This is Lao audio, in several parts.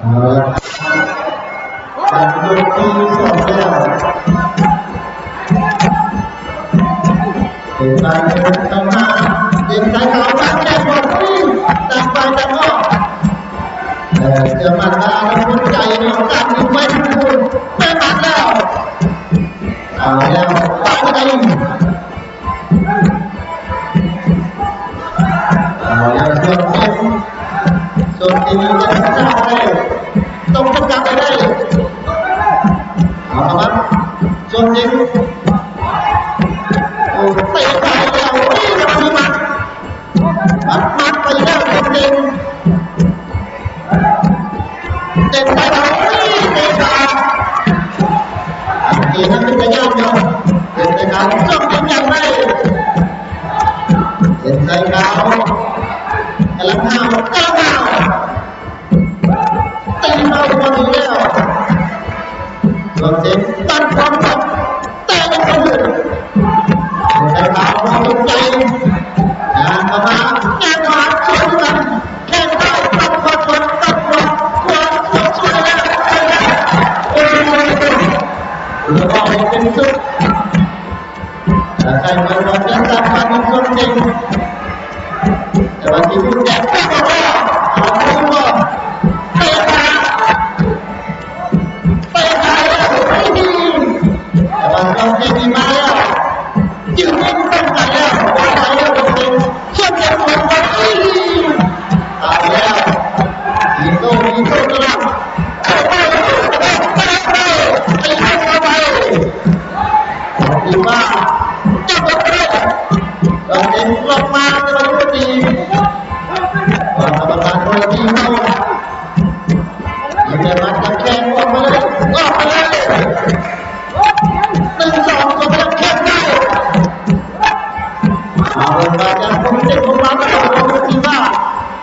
ເອົາລະ ຈາກຍົກທີສອງແລ້ວ ເປັນການເຂົ້າມາ ເປັນສາຍຂາວ ຕັດແຂນບອນ ຕັດໄປຕັດອອກ ເອີ ເຊື່ອໝັ້ນວ່າອະນາຄົດໄກເນາະ ການຍິງໄປທາງພຸ້ນ ໄປໝັດແລ້ວ ເອົາແລ້ວ ປານໄກ ເອົາແລ້ວ ຊ່ວງເຕັມ ຊ່ວງທີ່ມີການສຶກສາໄດ້ ຕ້ອງໂຟກັສໃຫ້ໄດ້ ເອົາລະ ຊ່ວງເຕັມ ໂອ້ ເຕະໄປແລ້ວ ນີ້ລະ ຄືມັນ ມັດ ມັດໄປແລ້ວ ເຕັມ ເຕັມໄປແລ້ວ ໂອ້ຍ ເຕະຂາ ເກມມັນເປັນໄປຍາກເນາະ ເປັນໄປຕາມຊ່ອງເຕັມຢ່າງໃດ ເຕັມໃສ່ຂາວ ກຳລັງຫ້າວ ກຳລັງຫ້າວ ຕີເຂົ້າພອດີແລ້ວ ລອງເຕັມ ຕັດຄວາມສັບ ແຕ່ຍັງບໍ່ເຖິງ ໃສ່ຂາວ ບໍ່ສົນໃຈ ຍ່າງເຂົ້າມາ ຍ່າງເຂົ້າມາ ສວນຄືກັນ ແຂ້ງຊ້າຍ ຕັດຂວາ ຕັດຂວາ ຂວາ ສວນສວນແລ້ວ ໂອ້ຍ ເປັນສຸດ ແຕ່ໃສ່ໄປບອນຍັງສຳຄັນ ສົມຈິງ ແຕ່ວ່າຊິຢູ່ແຈກ ເອົາຄືບໍ່ ເຕະຂາ ເຕະຂາແລ້ວ ແຕ່ວ່າສອງເກມນີ້ມາແລ້ວ ຈຶ່ງເປັນປ້ອງກັນແລ້ວ ວ່າໄປແລ້ວ ເປັນສ່ວນເປັນຂອງ ເອົາແລ້ວ ມີໂຕ້ ມີໂຕ້ຕະຫຼອດ ເຂົ້າໄປ ເຂົ້າໄປ ເຂົ້າໄປ ເຂົ້າໄປ ຂອງທີມວ່າຈັບໄດ້ ເອົາເຕັມລັອກມາ ແຕ່ວ່າຢູ່ທີ່ ວ່າກຳມະການຄົນລະທີມເຮົາ ມີແຕ່ມາຈັບແຂ້ງອອກມາເລີຍ ອອກມາເລີຍ ໜຶ່ງສອງ ຕົວຈັບແຂ້ງໄດ້ ເອົາເບິ່ງວ່າຈະຄົງເຕັມຄົງລັອກ ແລ້ວກໍຄົງທີມວ່າ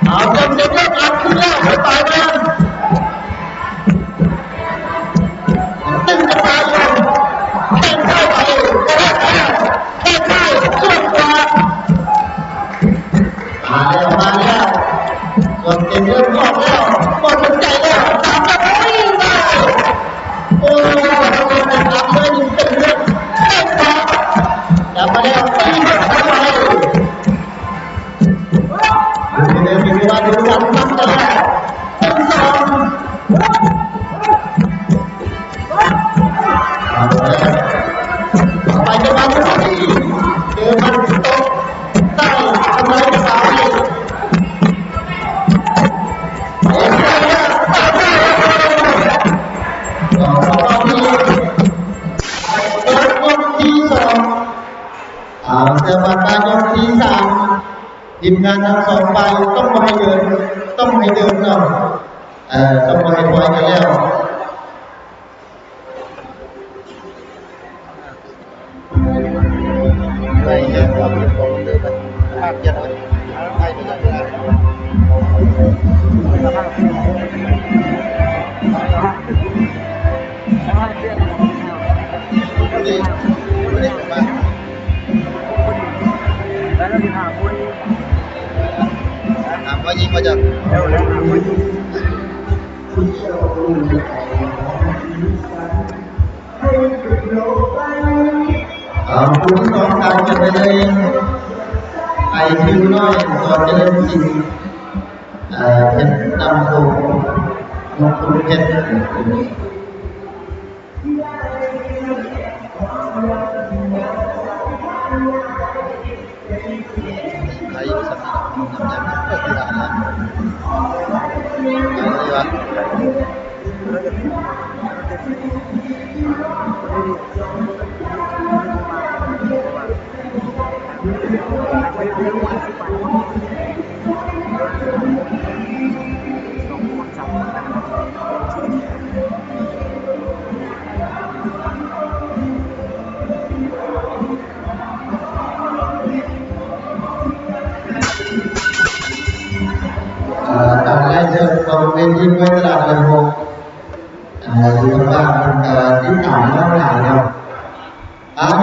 ເອົາເຕັມເຕັມ ລັອກຄືນແລ້ວ ສະຕາຍແມນ ຕຶງກັນໄປ ແຂ້ງຊ້າຍໄປ ແຂ້ງຊ້າຍ ສວນຂວາ ມາແລ້ວ ມາແລ້ວ ສວນເຕັມເລີ່ມອອກແລ້ວ ບໍ່ສົນໃຈແລ້ວ ຕາມກັນ ໂອ້ຍ ໄດ້ ໂອ້ຍ ເປັນເລື່ອງ ເປັນເລື່ອງ ແຂ້ງຂວາ ຈັບມາແລ້ວ ຕີເຂົ້າໄປ ເອົາ ແຕ່ວ່າການຍົກທີສາມ ທີມງານທັງສອງຝ່າຍຕ້ອງບໍ່ໃຫ້ເດີນ ຕ້ອງໃຫ້ເດີນເນາະ ເອີ ຕ້ອງບໍ່ໃຫ້ປ່ອຍກັນແລ້ວ. ເອົາ ຜູ້ທີ່ຕ້ອງການຈະໄປເລີຍ ໄປຄິວນ້ອຍ ສ.ຈະເລີນສິນ ເອີ ເປັນນຳໂຊ ນກຄຸນເພັດ. ໄທສຳລັບໜຸ່ມຍາມເວລາ ໄປເລີຍວ່າ. ທີມມວຍຕະຫຼາດເລີຍໂຮ ອ່າ ຢູ່ທາງບ້ານເພິ່ນກະຕິດຕາມເຮົາຫຼາຍເນາະ. ອ່າ ເຕ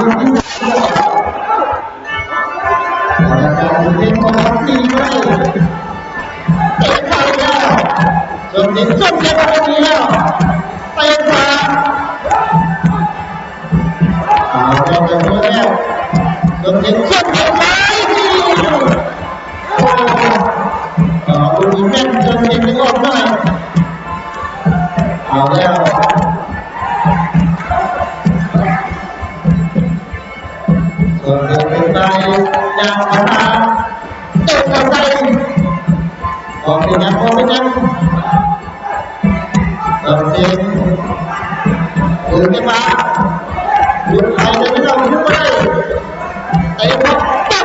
ະເຂົ້າໄປແລ້ວ ສົມຈິດ ສົມຈິດ ເຕະເຂົ້າໄປແລ້ວ ເຕະຂວາ ເອົາ ເຂົ້າໄປແລ້ວ ສົມຈິດ ສົມຈິດ ໄປ ໂອ້ ເອົາ ລູກນີ້ແມ່ນ ສົມຈິດ ອອກມາ ເອົາແລ້ວ. ສ່ວນເດີນໄປ ຍ່າງເຂົ້າມາ ເຕະເຂົ້າໃສ່ ບໍ່ເປັນຫຍັງ ບໍ່ເປັນຫຍັງ ເຕີມເສັງ ເດີນໄປມາ ຫຼຸດໄປ ເດີນໄປ ເອົາ ຫຼຸດໄປ ເຕະເຂົ້າ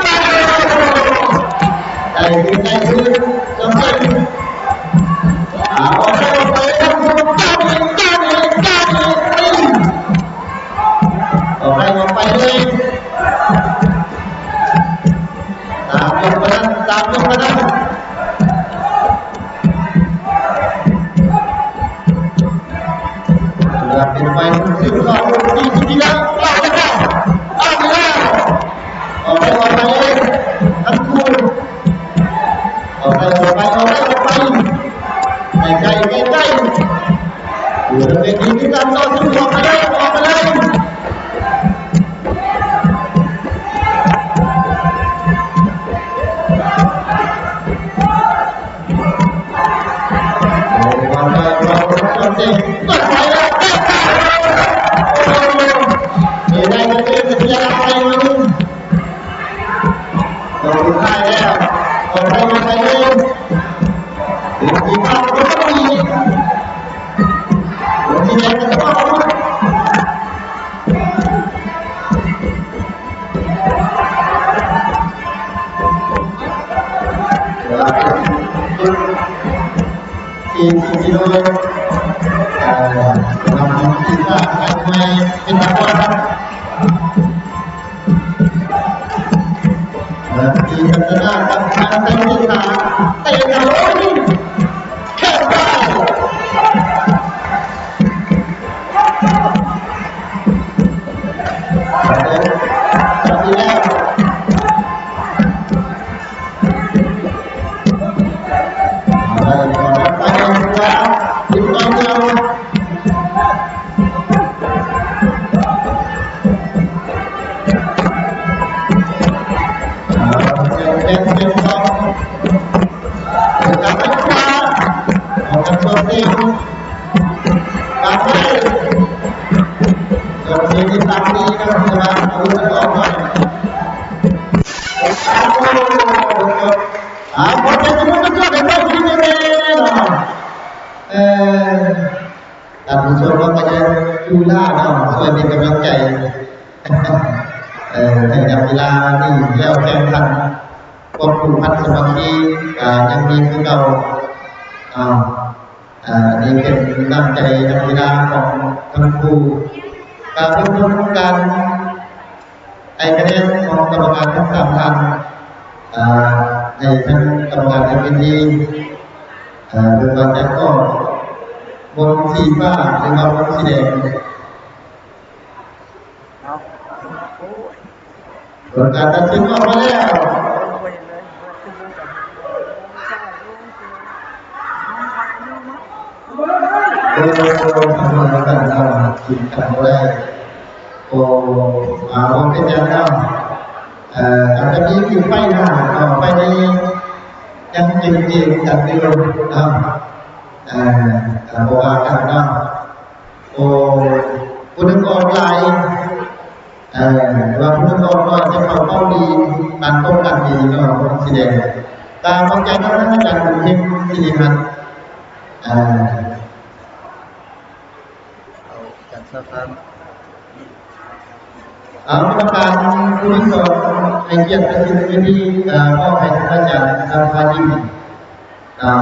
ໄດ້ຄືນ ໄດ້ຄືນ ເຕີມເສັງ ເອົາ ເອົາໄປ ເອົາໄປ ເອົາໄປ ເອົາໄປ ເອົາໄປ ເອົາໄປ ເອົາໄປ ເອົາໄປ ເອົາໄປ ເອົາໄປ ເອົາໄປ ເອົາໄປ ເອົາໄປ ເອົາໄປ ຕາມລົງມານັ້ນ ຕາມລົງມານັ້ນ ເວລາເປັນໄປ ສິບສອງ ນາທີສຸດທ້າຍ ອອກໄປແລ້ວ ອອກໄປແລ້ວ ອອກໄປ ອອກໄປ ທັງຄູ່ ອອກໄປ ອອກໄປ ອອກໄປ ອອກໄປ ໃກ້ໆ ໃກ້ໆ ເຫຼືອເວທີມີການຕໍ່ສູ້ ອອກໄປເລີຍ ອອກໄປເລີຍ. ທີ່ ທີ່ ທີ່ ເອີ ນຳທີມຊາດໄປໃໝ່ເປັນທາງການ ເອີ ທີ່ພັດທະນາກັບທາງເຕະຂວາ ເຕະເຂົ້າ ແຂ້ງຊ້າຍ. ອ່າ ຂໍເຊີນທຸກຄົນມາຊ່ວຍກັນເບິ່ງຄລິບແດ່ເນາະ ເອີ ທ່ານຜູ້ຊົມເຮົາກະຍັງຢູ່ລາວເນາະ ຊ່ວຍເປັນກຳລັງໃຈ ເອີ ໃຫ້ນັກກິລານີ້ແລ້ວແຂ່ງຂັນ ຄວາມຜູກພັນສາມັກຄີກະຍັງມີຄືເກົ່າ ອ່າ ອ່າ ນີ້ເປັນນ້ຳໃຈນັກກິລາຂອງທັງຄູ່ ກະເບິ່ງຜົນການ ໃຫ້ຄະແນນຂອງກຳມະການທັງສາມທ່ານ ອ່າ ໃຫ້ທັງກຳມະການເອັມວີພີ ເອີ ເບິ່ງວ່າຈະອອກບົນສີຟ້າ ຫຼືວ່າບົນສີແດງ. ເອົາ ໂອ້ຍ ຜົນການຕັດສິນອອກມາແລ້ວ. ໂອ້ ທາງເຮົາກັນເນາະ ກິນກັນບໍ່ໄດ້. ໂອ້ ອ່າ ບໍ່ເປັນຫຍັງເນາະ ເອີ ອາດຈະມີອີກໄຟໜ້າເນາະ ໄຟນີ້ຍັງເກັ່ງໆກັນຢູ່ເນາະ ເອີ ກະບໍ່ວ່າກັນເນາະ. ໂອ້ ຜູ້ໜຶ່ງອອກຫຼາຍ ເອີ ວ່າຜູ້ໜຶ່ງອອກໜ້ອຍ ແຕ່ເຂົາເວົ້າດີ ການປ້ອງກັນດີເນາະ ຄົນສີແດງ. ກະຂອບໃຈນຳອາຈານບຸນເພັງ ສິລິຮັດ ເອີ ເອົາ ການສອບຖາມ ເອົາ ກຳມະການຜູ້ທີ່ສອງໃຫ້ກຽດຕັດສິນເວທີ ເອີ ມອບໃຫ້ທ່ານອາຈານ ທາງພາຍິມ ອ່າ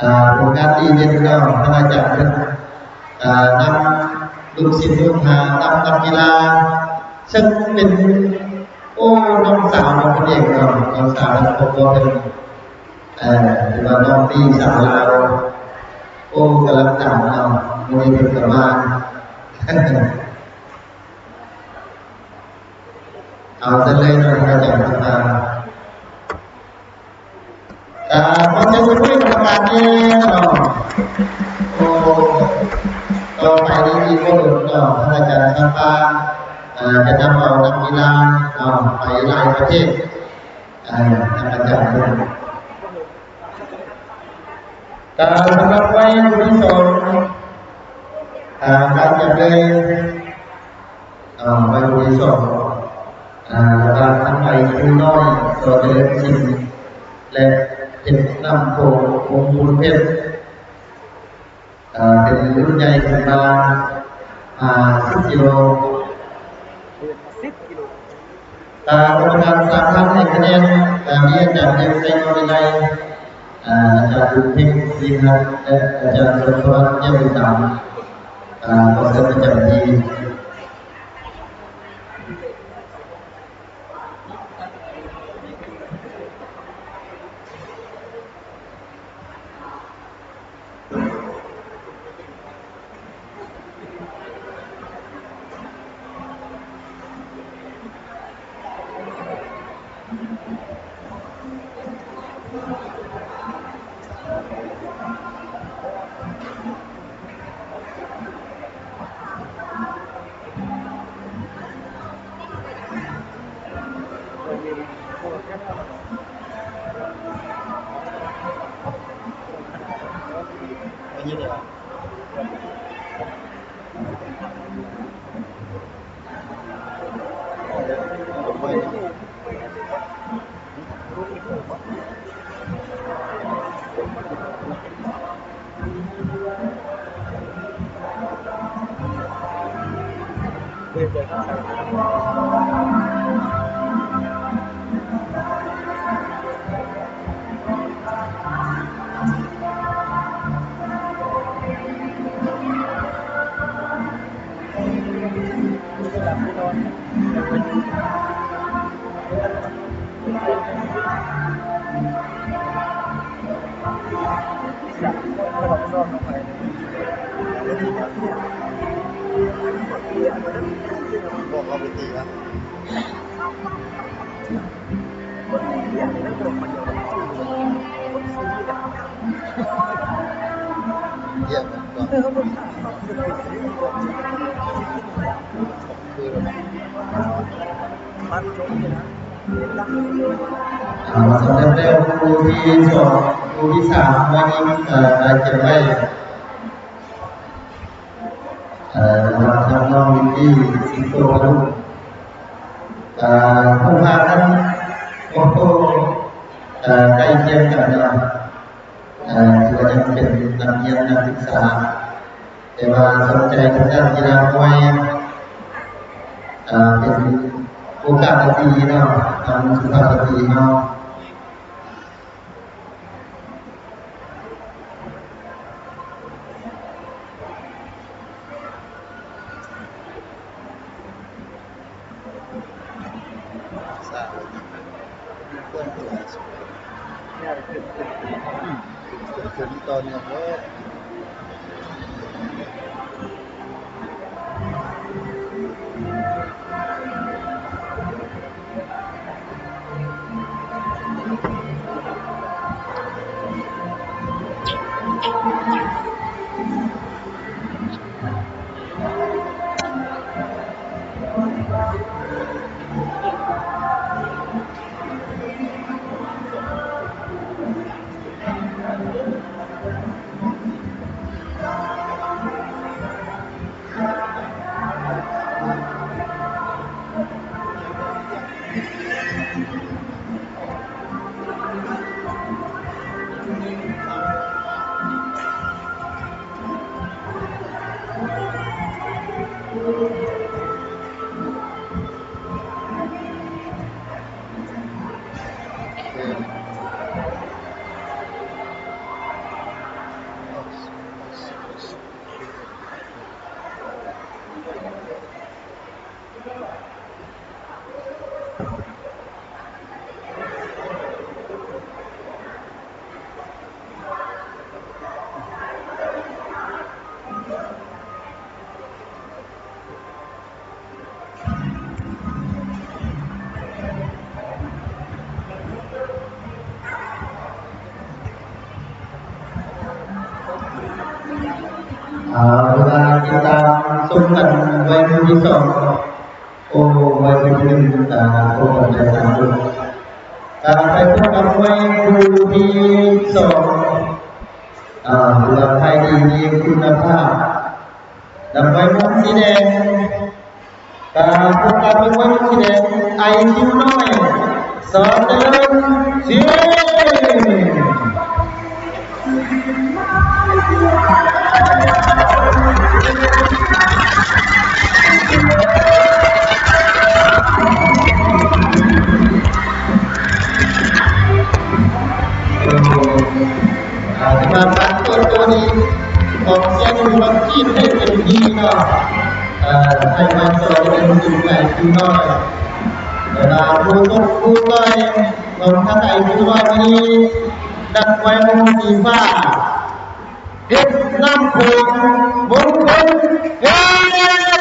ອ່າ ຜົນງານດີເດັ່ນເນາະ ທ່ານອາຈານເພິ່ນ ອ່າ ນຳລູກສິດລູກຫາ ນຳນັກກິລາ ເຊິ່ງເປັນ ໂອ້ ນ້ອງສາວຂອງເພິ່ນເອງເນາະ ນ້ອງສາວຂອງພໍ່ເພິ່ນ ເອີ ຖືວ່ານ້ອງຕີສາວລາວ ໂອ້ ກຳລັງດັງເນາະ ມື້ນີ້ເພິ່ນກະມາ ເອົາຊັ້ນເລີຍເນາະ ອາຈານສະພາ. ກະຂໍເຊີນຊົວນກຳມະການແດ່ເນາະ. ໂອ້ ຕໍ່ໄປນີ້ອີກບໍ່ດົນເນາະ ທ່ານອາຈານສະພາ ເອີ ຈະນຳເອົານັກກິລາເນາະ ໄປຫຼາຍປະເທດ ເອີ ທ່ານອາຈານເພິ່ນ. ກະສຳລັບໄວຍະວົນທີສອງ ອາ ການຈັບເລີຍ ອາ ໄວຍະວົນທີສອງ ອາ ລະຫວ່າງທາງໄວຍະວົນນ້ອຍ ສໍ ຈະເລີນສິນ ແລະ ເພັດນ້ຳໂຂງ ວົງບຸນເພັດ ອາ ເປັນລຸ້ນໃຫຍ່ຂຶ້ນມາ ຫ້າສິບກິໂລ. ສິບກິໂລ. ກຳມະການສາມທ່ານໃຫ້ຄະແນນ ກະມີອາຈານເພັງ ໄຊຍະວິໄລ ອາ ອາຈານບຸນເພັງ ສີຫະ ແລະ ອາຈານສົມສະຫວັດ ເຢ້ຽມຕາມ ອາ ຂໍເຊີນປະຈຳທີ່. ເອົາ ສຳລັບແລ້ວຄູ່ທີສອງ ຄູ່ທີສາມ ມາຍິງ ເອີ ໄດ້ເກັບໄວ້ ເອີ ລະຫວ່າງທາງນ້ອງວິກກີ້ ສິງໂຕ ພະລຸ ເອີ ຜູ້ພານັ້ນ ໂອ້ໂຫ ເອີ ໃກ້ຄຽງກັນເນາະ. ເອີ ຖືວ່າຍັງເປັນນັກຮຽນນັກສຶກສາ ແຕ່ວ່າສົນໃຈທາງດ້ານກິລາມວຍ ເອີ ເປັນໂອກາດທີ່ດີເນາະ ທາງສຸພາບສະຕີເຮົາ. ສາວ ເພິ່ນຕົວສວຍ ຂຶ້ນ ຂຶ້ນ ຂຶ້ນ ຂຶ້ນ ຕໍ່ເນື່ອງເລີຍ. ເວລາຕິດຕາມຊົມກັນໄວ້ຄູ່ທີສອງ ໂອ້ ໄວ້ຄູ່ທີໜຶ່ງ ກໍບໍ່ເຂົ້າໃຈກັນເລີຍ. ກໍໄປພົບກັບໄວ້ຄູ່ທີສອງ ເອີ ເຮືອໄທດີມີຄຸນນະພາບ ນຳໄວ້ມຸມສີແດງ ກໍພົບກັບໄວ້ມຸມສີແດງ ໄອຄິວນ້ອຍ ສອນຈະເລີນ ຊີ. ອ່າ ສຳລັບການເປີດໂຕນີ້ ຂອງເຊຍໜຸ່ມ ກຣີດໃຫ້ເຕັມທີ່ເນາະ ເອີ ໃຫ້ມາຊ່ອຍເປັນກຳລັງໃຈຄືນ້ອຍ ແລະ ຜູ້ຊົກຜູ້ຕ່ອຍຂອງທາງໄອຄິວນ້ອຍນີ້ ນັກມວຍໜຸ່ມສີຟ້າ ເພັດນ້ຳໂຂງ ມົງຄົນເພັດ.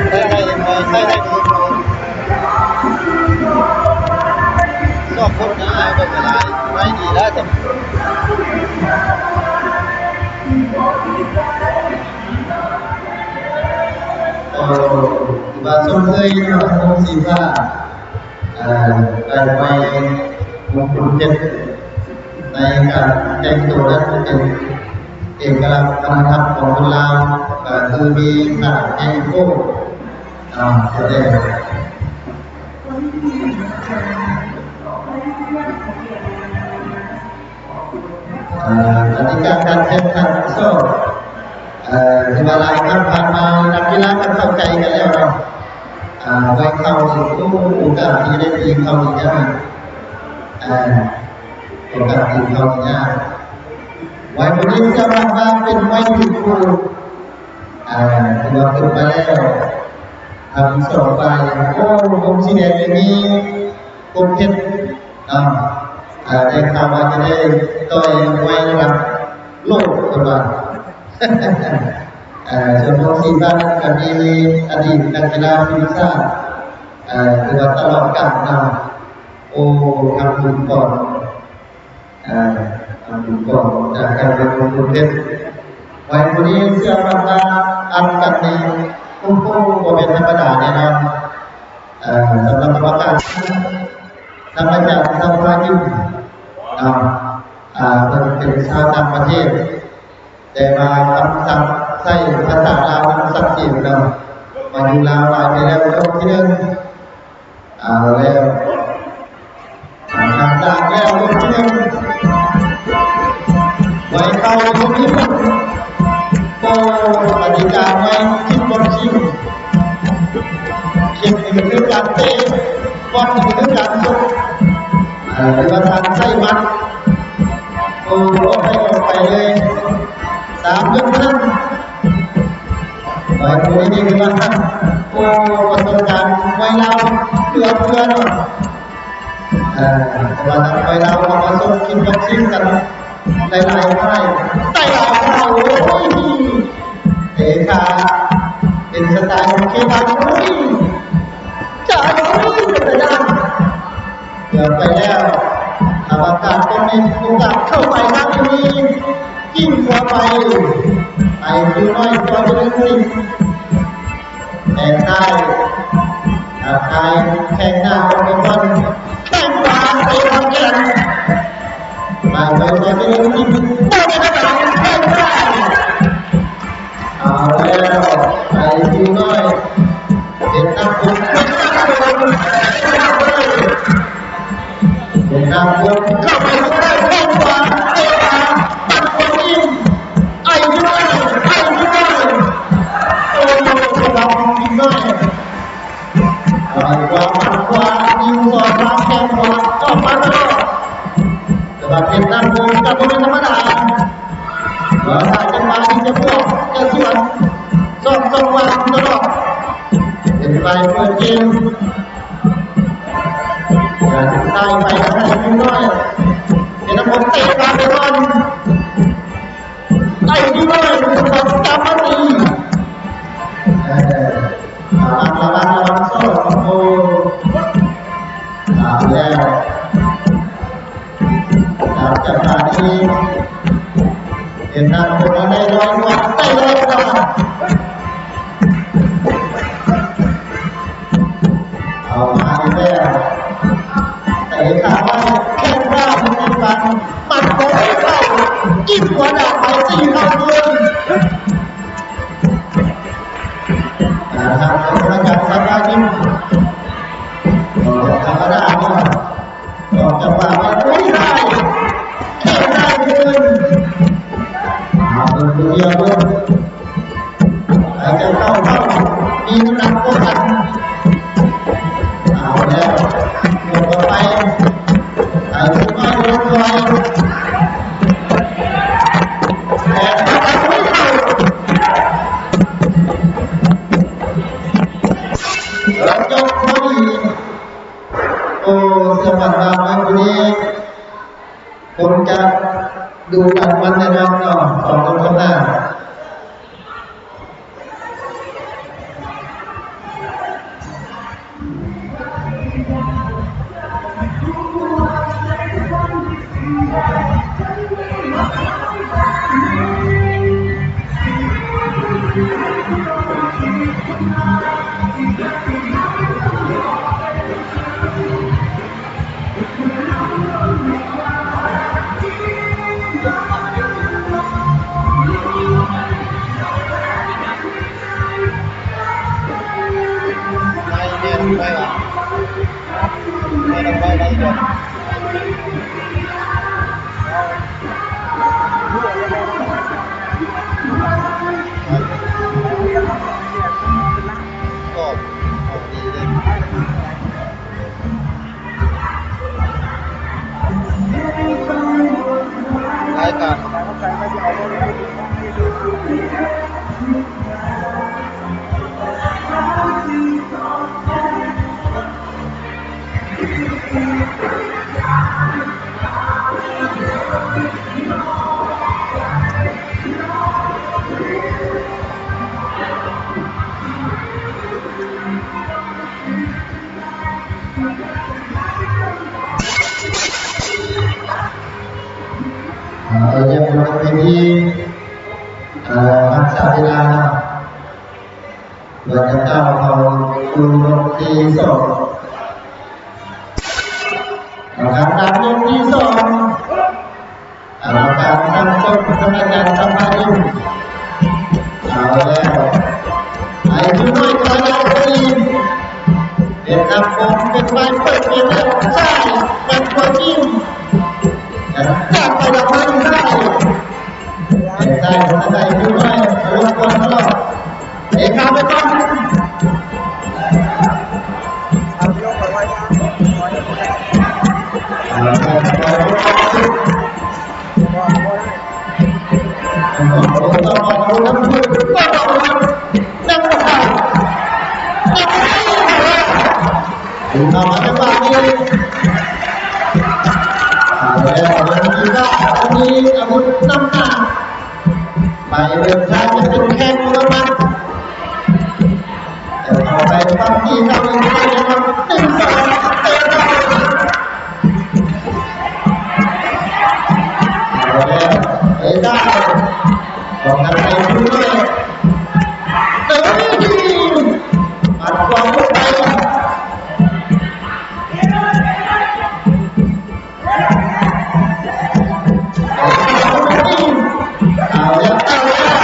ໃສ່ໃຫ້ ໃສ່ໃຫ້ ຊອກຄົນໜ້າເບິ່ງຫຼາຍ ໄວ້ດີແລ້ວ. ເອີ ຖືວ່າຊົມເຊີຍເນາະ ວົງສີຟ້າ ເອີ ໄດ້ໄວ້ມຸງຄຸນເພັດ ໃນການແຕ່ງໂຕນັ້ນເປັນເອກະລັກວັດທະນະທຳຂອງຄົນລາວ ກໍຄືມີຜ້າແຮງໂກ້ ອ່າ ສະແດງ ອ່າ ກະຕິກາການແຂ່ງຂັນຊອກ ເອີ ຖືວ່າຫຼາຍຄັ້ງຜ່ານມາ ນັກກິລາກໍເຂົ້າໃຈກັນແລ້ວເນາະ. ອ່າ ໄວເຂົ້ານີ້ ໂອ້ ໂອກາດທີ່ໄດ້ຕີເຂົ້ານີ້ຍາກ ອ່າ ໂອກາດຕີເຂົ້ານີ້ຍາກ. ໄວຜູ້ນີ້ສາມາດວ່າເປັນໄວທີ່ຜູ້ ອ່າ ຖືວ່າຂຶ້ນມາແລ້ວ ທັງສອງຝ່າຍ ໂອ້ ວົງສີແດງນີ້ມີຄົບເພັດ ເນາະ ເອີ ໄດ້ຂ່າວວ່າຈະໄດ້ຕໍ່ໄປລະດັບໂລກເພິ່ນວ່າ ເອີ ສ່ວນຂອງສີຟ້ານັ້ນກໍມີອະດີດນັກກິລາທີມຊາດ ເອີ ຖືວ່າຕະຫຼອດການເນາະ ໂອ້ ທຳບຸນກ່ອນ ເອີ ທຳບຸນກ່ອນຈາກການລົງທຶນເຮັດ ໄວຜູ້ນີ້ເຊື່ອໝັ້ນວ່າອັດກັນນີ້ ໂອ້ໂຫ ບໍ່ແມ່ນທຳມະດາແນ່ນອນ. ເອີ ສຳລັບກຳມະການ ທ່ານອາຈານ ສະພາຍິມ ເນາະ ເພິ່ນເປັນຊາວຕ່າງປະເທດ ແຕ່ວ່າຄຳສັບໃຊ້ພາສາລາວນັ້ນຊັດເຈນເນາະ ມາຢູ່ລາວຫຼາຍປີແລ້ວ. ລົບທີໜຶ່ງ ເອົາແລ້ວ ອ່າ ຫຼັງຈາກແລ້ວລົບທີໜຶ່ງ ໄວເຂົ້າລົບທີໜຶ່ງ ໂອ້ ກະຕິກາໃໝ່ ຄິກບັອກຊິງ ຄິກນີ້ກໍຄືການເຕະ ບັອກນີ້ກໍຄືການຊົກ ເອີ ຫຼືວ່າການໃຊ້ໝັດ ໂອ້ ອອກໄປ ອອກໄປເລີຍ ສາມຍົກເທົ່ານັ້ນ. ມວຍຄູ່ນີ້ຖືວ່າ ໂອ້ ປະສົບການມວຍລາວເກືອບເຄືອເນາະ ເອີ ແຕ່ວ່ານັກມວຍລາວເຮົາມາຊົກຄິກບັອກຊິງກັນຫຼາຍໆ ໄດ້ຫຼາຍຄາວ ໂອ້ຍ ເຕະຂາ ເປັນສະໄຕຂອງເຄບານ ໂອ້ຍ ຈາຍ ໂອ້ຍ ເປັນຕາຢ້ານ. ເກືອບໄປແລ້ວ ອາວະກາດຕົງນີ້ ໂອກາດເຂົ້າໄປທາງນີ້ ຍິງຂວາໄປ ໄປຄືນ້ອຍ ຈອຍເປັນສິບ ແຂນຊ້າຍ ທັກທາຍແຂ້ງໜ້າອອກໄປກ່ອນ ແຂ້ງຂວາເຕະເຂົ້າແຂນ ໄປ ຈອຍ ຈອຍເປັນສິບ ໂດນໄປທາງຫຼັງ ແຂ້ງຊ້າຍ. ເອົາແລ້ວ ໄອຄິວນ້ອຍ ເຮັດໜັກບຸກ ເຮັດໜັກບຸກ ເຂົ້າໄປຂ້າງໃນ ແຂ້ງຂວາ ເຕະຂາ ປັດກວນອີກ ໄອຄິວນ້ອຍ ໄອຄິວນ້ອຍ ໂອ້ ສຳລັບໄອຄິວນ້ອຍ ໄປຂວາ ປັດຂວາ ຍິງສອດມາ ແຂ້ງຂວາ ອອກມາຕະຫຼອດ ແຕ່ວ່າເຮັດໜັກບຸກ ກໍບໍ່ແມ່ນທຳມະດາ. ວ່າຖ້າຈັງຫວະທີ່ຈະບວກ ຈະສວນ ສອງ ສອງ ວັນຕະຫຼອດ ເປັນຝ່າຍເປີດເກມ ການໄລ່ໄປທາງໄອຄິວນ້ອຍ ເປັນນຳພົມເຕະບານໄປກ່ອນ ໄອຄິວນ້ອຍ ເປັນຄົນຈັບມາຕີ ເອີ ລະວັງ ລະວັງ ລະວັງ ສອງ ໂອ້ ເອົາແລ້ວ. ຈັງຫວະນີ້ ເຫັນທາງຄົນໄດ້ລອຍກວ່າ ໄດ້ລອຍກວ່າ ເອົາມາອີກແລ້ວ ເຕະຂ້າມໄວ້ ແຂ້ງຂວາເປັນການປັດບອລເຂົ້າ ກິນຫົວໜ້າເຂົາ ຕີເຂົ້າຄືນ. ອາ ທາງກຳມະການສັງຫາຍິງ ກໍທຳມະດາເນາະ ອອກຈັງຫວະມາ ໂອ້ຍ ໄດ້ ໄດ້ຄືນ ເອົາເບິ່ງ ເບິ່ງ ເບິ່ງ ອາດຈະເຂົ້າ ເຂົ້າ ມີນ້ຳໜັກກວ່າກັນ ເອົາແລ້ວ ຍົກອອກໄປ ໄປ ໄປ ໄປ ແລ້ວຍົກພໍດີ ໂອ້ ສະບັດບາງໄວ້ຜູ້ນີ້ ຄົງຈະດຸດັນມັນແນ່ນອນເນາະ ສອງຄົນຂ້າງໜ້າ. ເອີ ຍັງບໍ່ໄດ້ເປັນທີ່ ເອີ ຮັກສາເວລາ ເພື່ອຈະກ້າວເຂົ້າສູ່ຍົກທີສອງ ກຳມະການນັບຍົກທີສອງ. ກຳມະການສັ່ງຊົມ ກຳມະການສຳພາດຢູ່ ເອົາແລ້ວ ໄອ້ຈຸ້ຍນ້ອຍ ຄະນະເຈົ້າໜ້າທີ່ ເປັນນັກປ້ອງ ເປັນຝ່າຍເປີດເກມແລ້ວ ຊ້າຍ ແບັກຂວາຍິງ ຈາກໄປດາວໄມ້ຊ້າຍ ໄອ້ຊ້າຍ ຂອງໄອ້ຈຸ້ຍນ້ອຍ ລົງກ່ອນຕະຫຼອດ. ເອກາໄປກ່ອນ ເຂົ້າມາຈັງຫວະນີ້ ເອົາແລ້ວ ມີອາວຸດນຳໜ້າ ໄປເດີນທາງຈະເປັນແຂ້ງລະມັນ ແຕ່ເຂົ້າໄປຝັ່ງທີ່ເຂົ້າໄປ ໜຶ່ງສອງ ເຕະເຂົ້າ ເອົາແລ້ວ ເຕະໄດ້ ຂອງທາງໄທພຸ້ນເລີຍ ເອີ ປັດຄວາມລົງໄປ. ເອົາແລ້ວ ເອົາແລ້ວ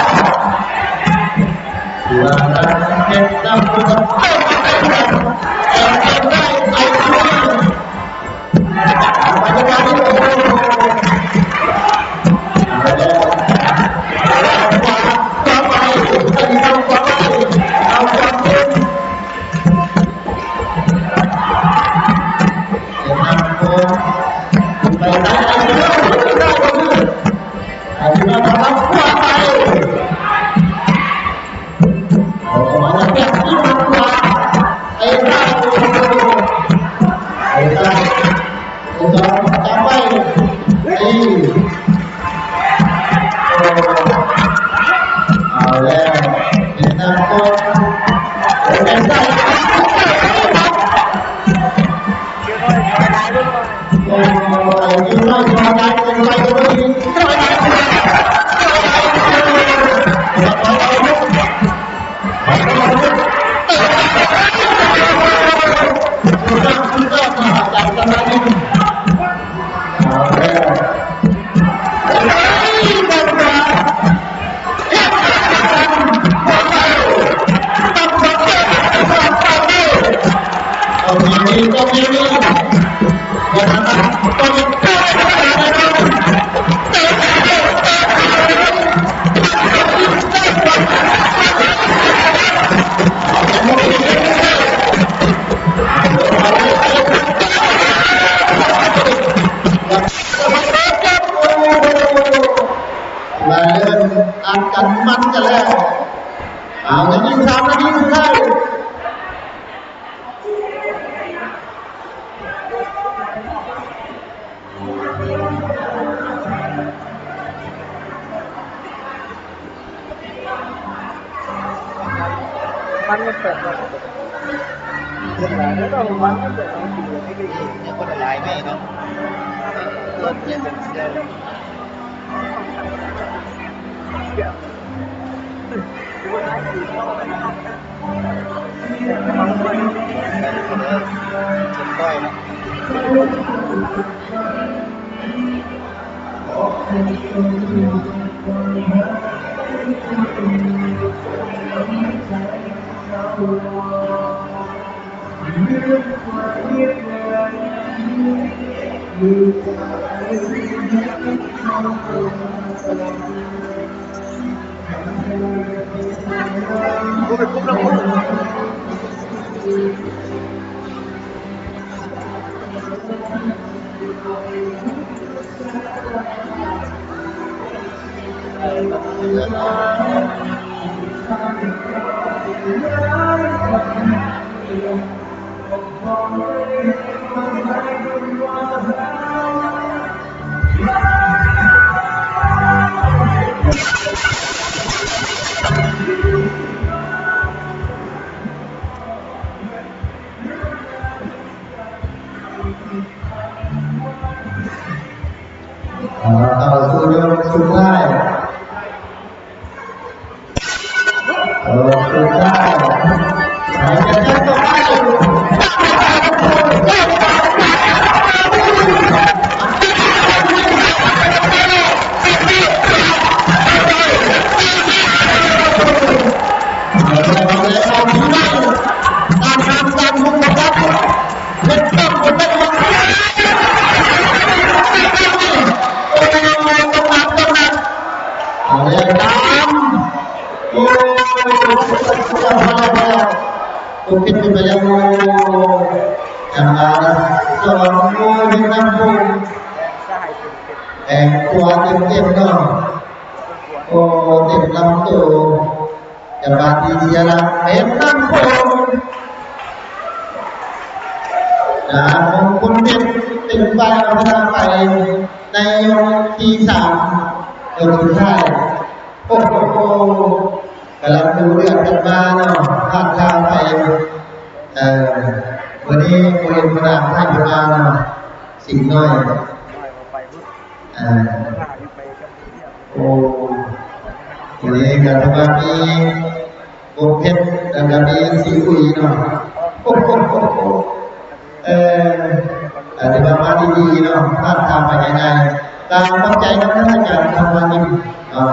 ຖືວ່າທາງເພັດນຳ ເອົາໄປ ເອົາໄປ ເອົາໄປ ເອົາໄປ ເອົາໄປ ເອົາໄປ ເອົາໄປ ເອົາໄປ ເອົາໄປ ເອົາແລ້ວ ເປັນທາງຂອງ ໂອ້ ເປັນໄດ້ ມາເລີ່ມອັດກັນມັນກັນແລ້ວ. ເອົາ ຍັງອີກສາມນາທີສຸດທ້າຍ. ມັນຍັງແປດວັນ ແລ້ວກໍມັນຍັງແປດວັນ ຍັງບໍ່ໄດ້ຫຼາຍໄງເນາະ. ເຂົ້າສູ່ຍົກສຸດທ້າຍ. ເອີ ສຸດທ້າຍ ໃຫ້ກັນຕໍ່ໄປ. ເອົາແລ້ວ ເອົາແລ້ວ ເອົາແລ້ວ ເອົາແລ້ວ. ເຮັດຕ້ອງເປັນໄປ ໂອ້ຍ ຕ້ອງໜັກ ຕ້ອງໜັກ. ເອົາແລ້ວ ຕາມ ໂອ້ຍ ໂອ້ ຜິດໄປແລ້ວ. ໂອ້ ຈັງຫວະສອງ ໂອ້ຍ ເຮັດນຳໂພງ ແອງຂວາເຕັມໆເນາະ. ໂອ້ ເຕັມລຳໂຕ. ຈັງຫວະທີ່ເສຍຫຼັກເປັນນຳໂພງ ອາ ມົງຄຸນເພັດ ເປັນຝ່າຍເອົາຊະນະໄປໃນຍົກທີສາມ ຍົກສຸດທ້າຍ. ໂອ້ໂຫ ກຳລັງດູເດືອດກັນມາເນາະ ພາດທ່າໄປ. ເອີ ມື້ນີ້ບໍ່ເຫັນຫົວໜ້າທ່ານເພິ່ນມາເນາະ ສິງນ້ອຍ. ເອີ ໂອ້ ມື້ນີ້ກໍຖືວ່າມີບົງເພັດ ແລ້ວກໍມີຊີອຸຍເນາະ. ໂອ້ໂຫ ເອີ ກໍຖືວ່າມາດີໆເນາະ ພາດທ່າໄປງ່າຍໆ. ກໍຂອບໃຈນຳທ່ານອາຈານທຳມານິດເນາະ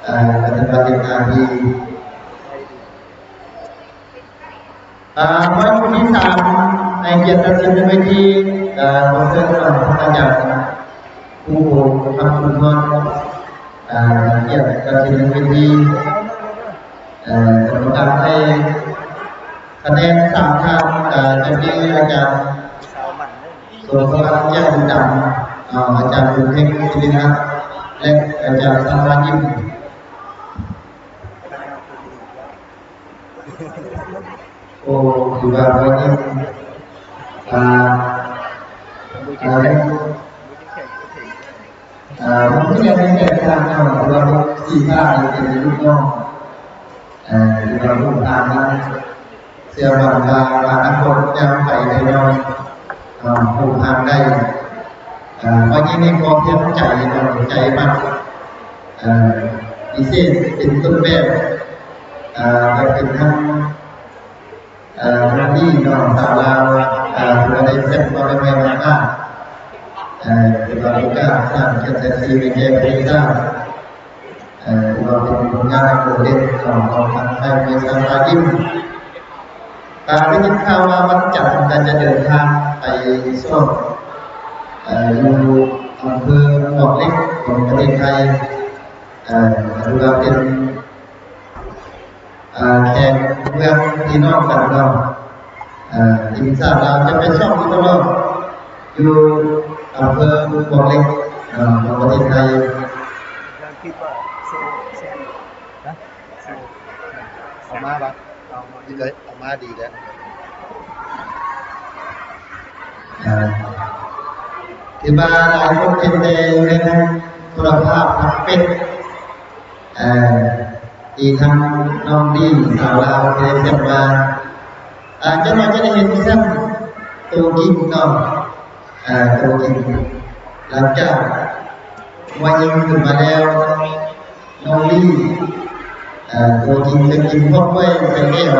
ເອີ ກໍຖືວ່າເຮັດໜ້າທີ່ ອາ ມວຍຄູ່ທີສາມ ໃຫ້ກຽດຕັດສິນເປັນເວທີ ອາ ຂໍເຊີນທ່ານອາຈານ ຄູໂບ ຄຳສຸນທອນ ອາ ໃຫ້ກຽດຕັດສິນເປັນເວທີ. ອາ ກຳມະການໃຫ້ຄະແນນສາມທ່ານ ອາ ຈະມີອາຈານ ສົມສະຫວັດ ແກ້ວບຸນດຳ ອາ ອາຈານບຸນເພັງ ສິລິຮັດ ແລະ ອາຈານ ສາມາດ ຍິ້ມ. ໂອ້ ຖືວ່າມື້ນີ້ ອາ ອາ ອາ ມັນກໍຍັງມີແຕກຕ່າງເນາະ ເພາະວ່າພວກສີ່ທ່ານນີ້ເປັນລູກນ້ອງ ເອີ ທີ່ວ່າຮູ້ທາງນັ້ນ ເຊື່ອໝັ້ນວ່າອະນາຄົດຍ່າງໄປໄດ້ໜ້ອຍ ເອີ ຮູ້ທາງໄດ້. ໃນຄວາມເປັນໃຈເນາະ ໃຈມັກ ເອີ ພິເສດເປັນຕົ້ນແບບ ເອີ ກໍເປັນທັງ ເອີ ທາງນີ້ເນາະ ສາວລາວ ເອີ ທີ່ວ່າໄດ້ແຊມມາໃໝ່ໆ ເອີ ຖືວ່າເປັນການສ້າງກະແສຊື່ໃຫ້ແກ່ປະເທດຊາດ ເອີ ຖືວ່າເປັນຜົນງານອັນໂດດເດັ່ນຂອງ ຂອງທາງຄ້າຍມວຍຊາວຕາຢິມ. ກະໄດ້ຍິນຂ່າວວ່າວັນຈັນກະຈະເດີນທາງໄປຊ້ອມ ເອີ ຢູ່ອຳເພີໝວກເຫຼັກຂອງປະເທດໄທ ເອີ ຖືວ່າເປັນ ເອີ ແຂກເມືອງພີ່ນ້ອງກັນເນາະ ເອີ ທີມຊາດລາວຈະໄປຊ້ອມຢູ່ຕະຫຼອດ ຢູ່ອຳເພີໝວກເຫຼັກ ເອີ ຂອງປະເທດໄທ. ເອົາມາບາດ ເອົາມາດີແລ້ວ ເອີ ທີ່ວ່າຫຼາຍຄົນເຫັນແຕ່ຢູ່ໃນໂທລະພາບທາງເຟສ ເອີ ທີ່ທາງນ້ອງດີສາວລາວໄດ້ແຊມມາ ເອີ ຈັກໜ່ອຍຈະໄດ້ເຫັນແຊມໂຕຈິງເນາະ ເອີ ໂຕຈິງ ຫຼັງຈາກມວຍຍິງຂຶ້ນມາແລ້ວ ນ້ອງລີ ເອີ ໂຕຈິງເປັນຈິງພວກໄວ້ໃສ່ແກ້ວ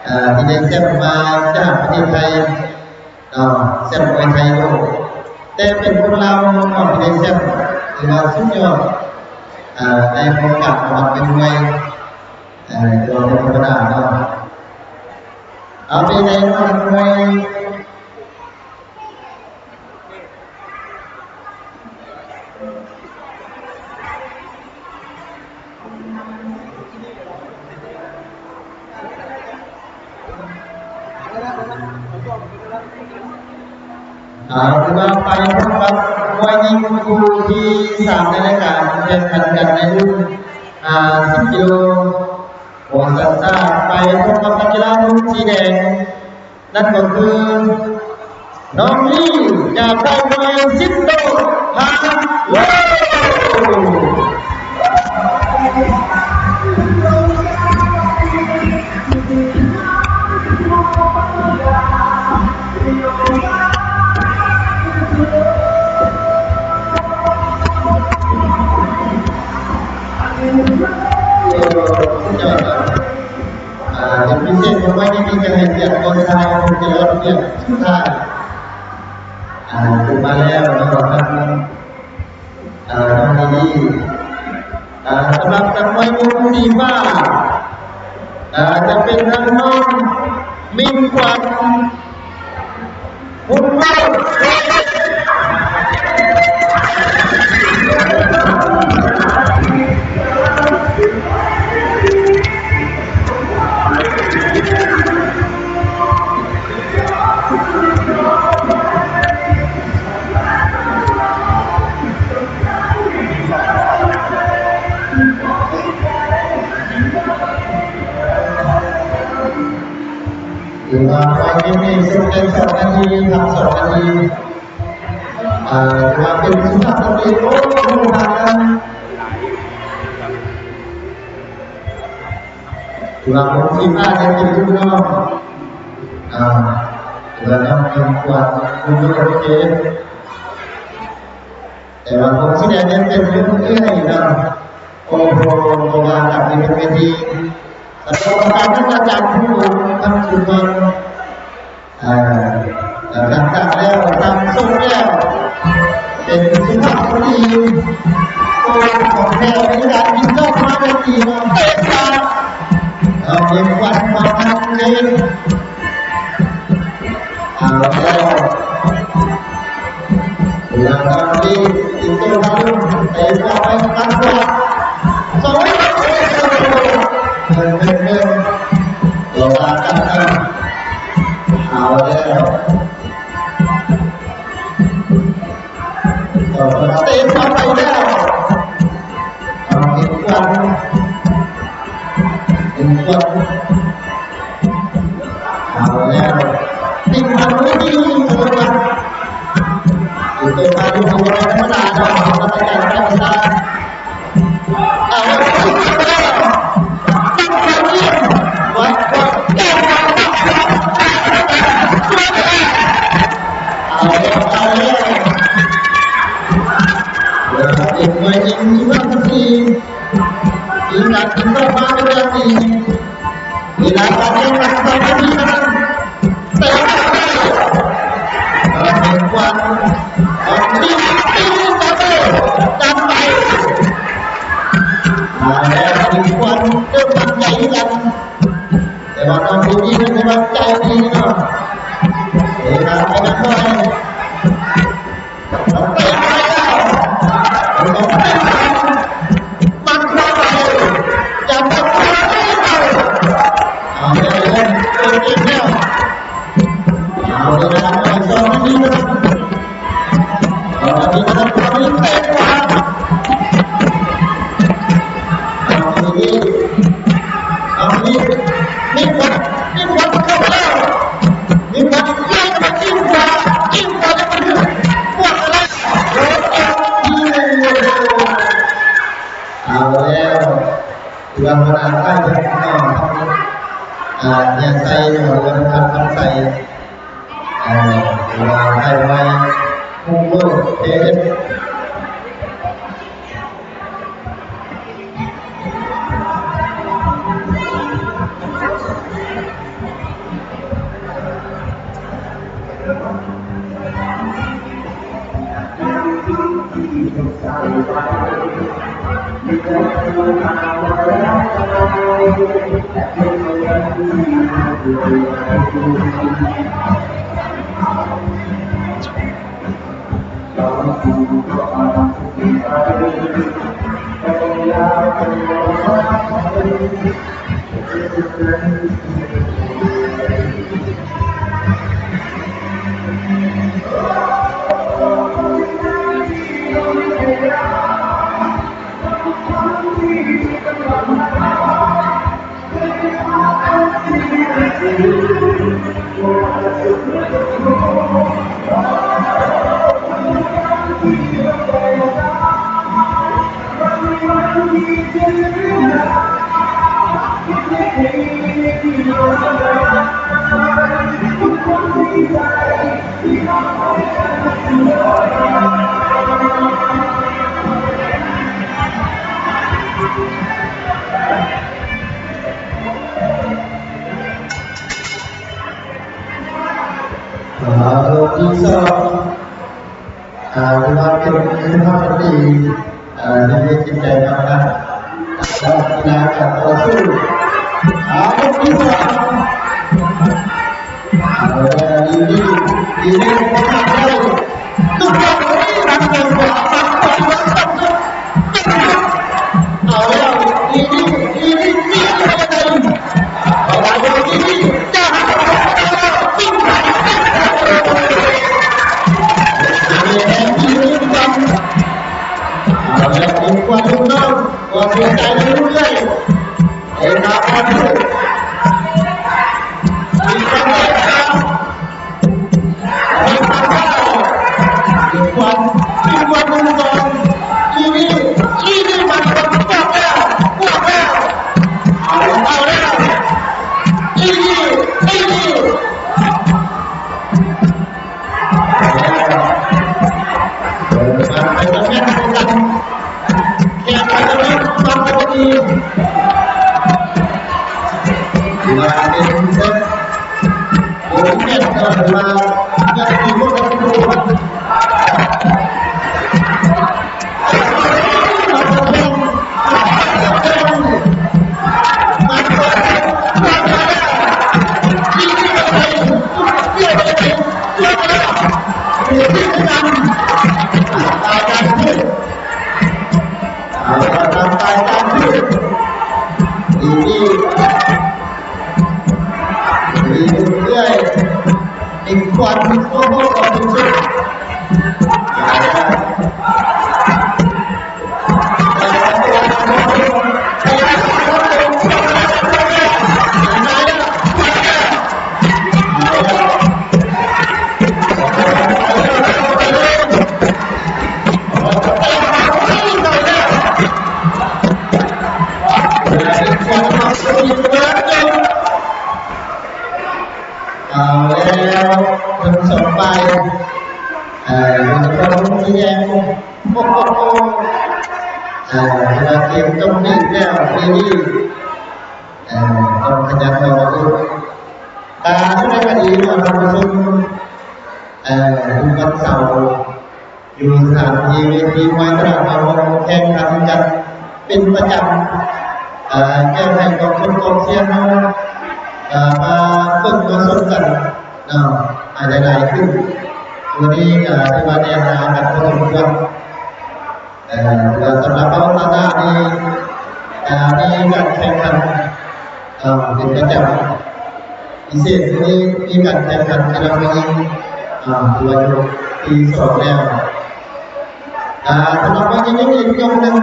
ເອີ ທີ່ໄດ້ແຊມມາຈາກປະເທດໄທ ເນາະ ແຊມມວຍໄທໂລກ ແຕ່ເປັນຄົນລາວເນາະທີ່ໄດ້ແຊມ ຖືວ່າສຸດຍອດ ເອີ ໃນວົງການຂອງນັກມວຍ ເອີ ກໍບໍ່ທຳມະດາເນາະ ເອົາ ເປັນໃດເນາະ ນັກມວຍ ເອົາ ຖືວ່າໄປພົບກັບມວຍຍິງຄູ່ທີສາມໃນລາຍການ ແຂ່ງຂັນກັນໃນລຸ້ນຫ້າສິບກິໂລ ໂອຊາຊາ ໄປພົບກັບນັກກິລາໜຸ່ມສີແດງ ນັ້ນກໍຄື ນ້ອງລີ ຈາກຄ້າຍມວຍຊິດໂຕ ຮາໂວ. ສຸດຍອດ. ອ່າ ເປັນພິເສດຂອງໄວ້ນີ້ ທີ່ຈະໃຫ້ກຽດບ່ອນຊາຍ ເພິ່ນຈະລອດວຽກສຸດທ້າຍ ອ່າ ຂຶ້ນມາແລ້ວເນາະ ທາງ ອ່າ ນ້ອງດີດີ ອ່າ ສຳລັບນັກມວຍມຸມສີຟ້າ ອ່າ ຈະເປັນທາງນ້ອງ ມິ່ງຂວັນ ຖືວ່າໄຟເກມນີ້ສຸດເປັນສອງນາທີ ພັກສອງນາທີ ເອີ ຖືວ່າເປັນສຸພາບສະຕຣີ ໂອ້ ຮູ້ທັນນະ ຖືວ່າຜົນສີຟ້າໄດ້ກິນທຸກນ້ອງ ອ່າ ຖືວ່ານ້ອງເປັນກວາດ ຮູ້ໂອເຄ. ແຕ່ວ່າຜົນສີແດງຍັງເປັນເລື່ອຍເນາະ ໂອ້ໂຫ ບໍ່ວ່າກັນຢູ່ເທິງເວທີ ສຳລັບການນຳອາຈານຜູ້ທຳສຸດຍອດ ເອີ ຫຼັງຈາກແລ້ວ ຕັ້ງສົງແລ້ວ ເປັນສຸພາບສະຕຣີ ໂອ້ ຂອງແທ້ ເປັນການກິນນອກມາແຕ່ຕີເນາະ ເຕະຂວາ ເອົາເປັນຂວັນຂອງທາງເລນ ເອົາແລ້ວ ລາວານດີ ຕິດໂຕທາງເຕະຂວາໄປ ຕັດຂວາ ສອງ ໜຶ່ງ ໜຶ່ງ ໜຶ່ງ ລາວານ ເອົາແລ້ວ ເອີ ເຕະຂວາໄປແລ້ວ ເອົາ ເຫັນຄວັນ ເຫັນຄວັນ ເອົາແລ້ວ ຕິດທາງນີ້ ເອົາ ເຕະມາຢູ່ທາງທຳມະດາ ເອົາ ເອົາ ເອົາແລ້ວ ເອົາແລ້ວ. ມາເປັນຢ່າງດີ ເວລາການແຂ່ງຂັນສອງນາທີເທົ່ານັ້ນ ແຕ່ວ່າໄດ້ ເອີ ເປັນຄວັນ ເອີ ຕີ ຕີ ຕີ ໄປ ມາແລ້ວ ເປັນຄວັນ ເລີ່ມຕັ້ງໃຈຄືກັນ ແຕ່ວ່ານ້ອງດີໆ ເພິ່ນກຳລັງໃຈດີເນາະ ເອີ ໄປນຳໜ້ອຍ ເຕະໄປແລ້ວ ມັນເຂົ້າໄປ ຈາກນັ້ນ ເຂົ້າ ເອົາແລ້ວ ເປີດເກມແລ້ວ ເອົາເວລາໜ້ອຍ ສອງນາທີເທົ່ານັ້ນ ສອງນາທີເທົ່ານັ້ນ ເຕະຂວາ ເອົາດີໆ ເອົາດີໆ ມີຄວັນ ມີຄວັນເຂົ້າມາແລ້ວ ມີຄວັນໄລ່ເຂົ້າມາ ຍິງຂວາ ຍິງຂວາ ແລ້ວມັນບວກມາແລ້ວ ເອົາແລ້ວ ເພື່ອຫົວໜ້າຄ້າຍເພິ່ນເນາະ ອ່າ ເຮຍໄຊ ຫຼືວ່າເຮືອນພັນຄຳໄຊ ເອີ ວ່າໃຫ້ໄວ ຮຸ່ງໂລດເດ. ອ່າ ໂດຍທີ່ສອງ ອ່າ ຖືວ່າເປັນສຸພາບສະຕີ ອ່າ ໃນເວທີແກນນຳນະ ແລະ ກິລາການຕໍ່ສູ້ ອ່າ ຄົນທີສາມ ເອົາແລ້ວ ດີໆ ດີໆ ບໍ່ທັນໄດ້ ຕຸກບອນ ຕັດເຂົ້າຂວາ ຕັດເຂົ້າຂວາ ເອົາແລ້ວ ດີໆ ດີໆ ດີໆ ເອົາແລ້ວ ດີໆ ຈາກ ເອົາແລ້ວ ເປັນຄວັນລຸ້ນນ້ອງ ກໍເສຍໃຈໄປເລື້ອຍໆ ເອັນນາຄອນ ເປັນຄວັນແຕກຂາວ ເປັນຄວັນ ເປັນຄວັນລຸ້ນນ້ອງ ອີນີ້ ອີນີ້ ມັນຄວັນບວກແລ້ວ ບວກແລ້ວ ເອົາແລ້ວ ເອົາແລ້ວ ອີນີ້ ອີນີ້ ເອົາລະ ຕາມຕາຍຕາມຄືນ ດີໆ ດີເລື້ອຍໆ ເປັນຄວັນ ໂອ້ໂຫ ເອົາເປັນຊຸດ ເອົາລະ. ເອົາແລ້ວ ທັງສອງຝ່າຍ ເອີ ເບິ່ງຄວາມຮຸນແຮງ ໂອ້ໂຫ. ເອີ ເວລາເກມຕ້ອງບີບແລ້ວ ອີ່ຫຼີ ເອີ ຕ້ອງຂະຫຍັນເອົາ ເອີ ກາເທົ່າໃດກໍດີເນາະ ທ່ານຜູ້ຊົມ ເອີ ທຸກວັນເສົາ ຢູ່ສະຖານທີ່ເວທີມວຍຕະຫຼາດເຮົາແຂ່ງຂັນກັນເປັນປະຈຳ ເອີ ແກ້ວໃຫ້ກອງຊົນກອງເຊຍເຮົາ ເອີ ມາເບິ່ງມາຊົມກັນເນາະ ໃຫ້ຫຼາຍໆຂຶ້ນ. ມື້ນີ້ກໍຖືວ່າແໜ້ນໜາກັນພໍສົມຄວນ. ເອີ ແລ້ວສຳລັບເຮົາຕາໜ້ານີ້ ເອີ ມີການແຂ່ງຂັນ ເອີ ເປັນປະຈຳ ພິເສດມື້ນີ້ມີການແຂ່ງຂັນກິລາມວຍຍິງ ເອີ ຖືວ່າຢູ່ປີສອງແລ້ວ ເອີ ສຳລັບມວຍຍິງອີກຍົກໜຶ່ງ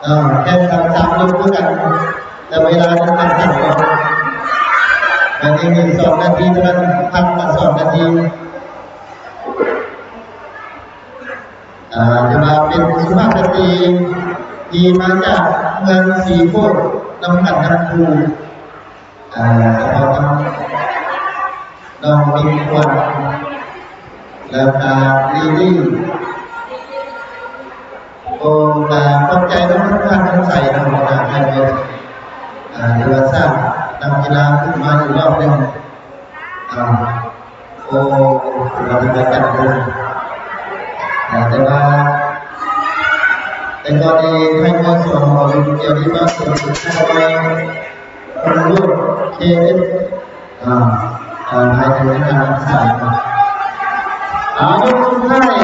ເອີ ແຂ່ງຂັນສາມຍົກຄືກັນ ແຕ່ເວລາໜຶ່ງພັນສາມຮ້ອຍ ມວຍຍິງອີກສອງນາທີເທົ່ານັ້ນ ພັກລະສອງນາທີ. ອ່າ ຖືວ່າເປັນສຸພາບສະຕີທີ່ມາຈາກເມືອງສີໂຄດ ນຳກັນທັງຄູ່ ອ່າ ສະເພາະທັງນ້ອງມິງຄວັນ ແລ້ວກະລີລີ. ໂອ້ ກະຂອບໃຈນຳທ່ານທັງໄສນຳ ຫົວໜ້າໃຫ້ ອ່າ ຖືວ່າສ້າງນັກກິລາຂຶ້ນມາອີກຮອບໜຶ່ງ ອ່າ ໂອ້ ຖືວ່າດີໃຈກັນເລີຍ ອ່າ ແຕ່ວ່າ ແຕ່ກ່ອນນີ້ໃຫ້ມວຍສອງ ເອົາຢູ່ດຽວນີ້ມາສວນໃຫ້ມວຍຄົນລູກ ເຄເອັສ ອ່າ ອ່າ ໃຫ້ເຖິງການຮັກສາ ອ່າ ຍົກສຸດທ້າຍ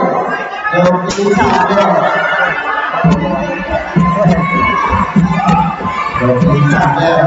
ຍົກທີສາມແລ້ວ ຍົກທີສາມແລ້ວ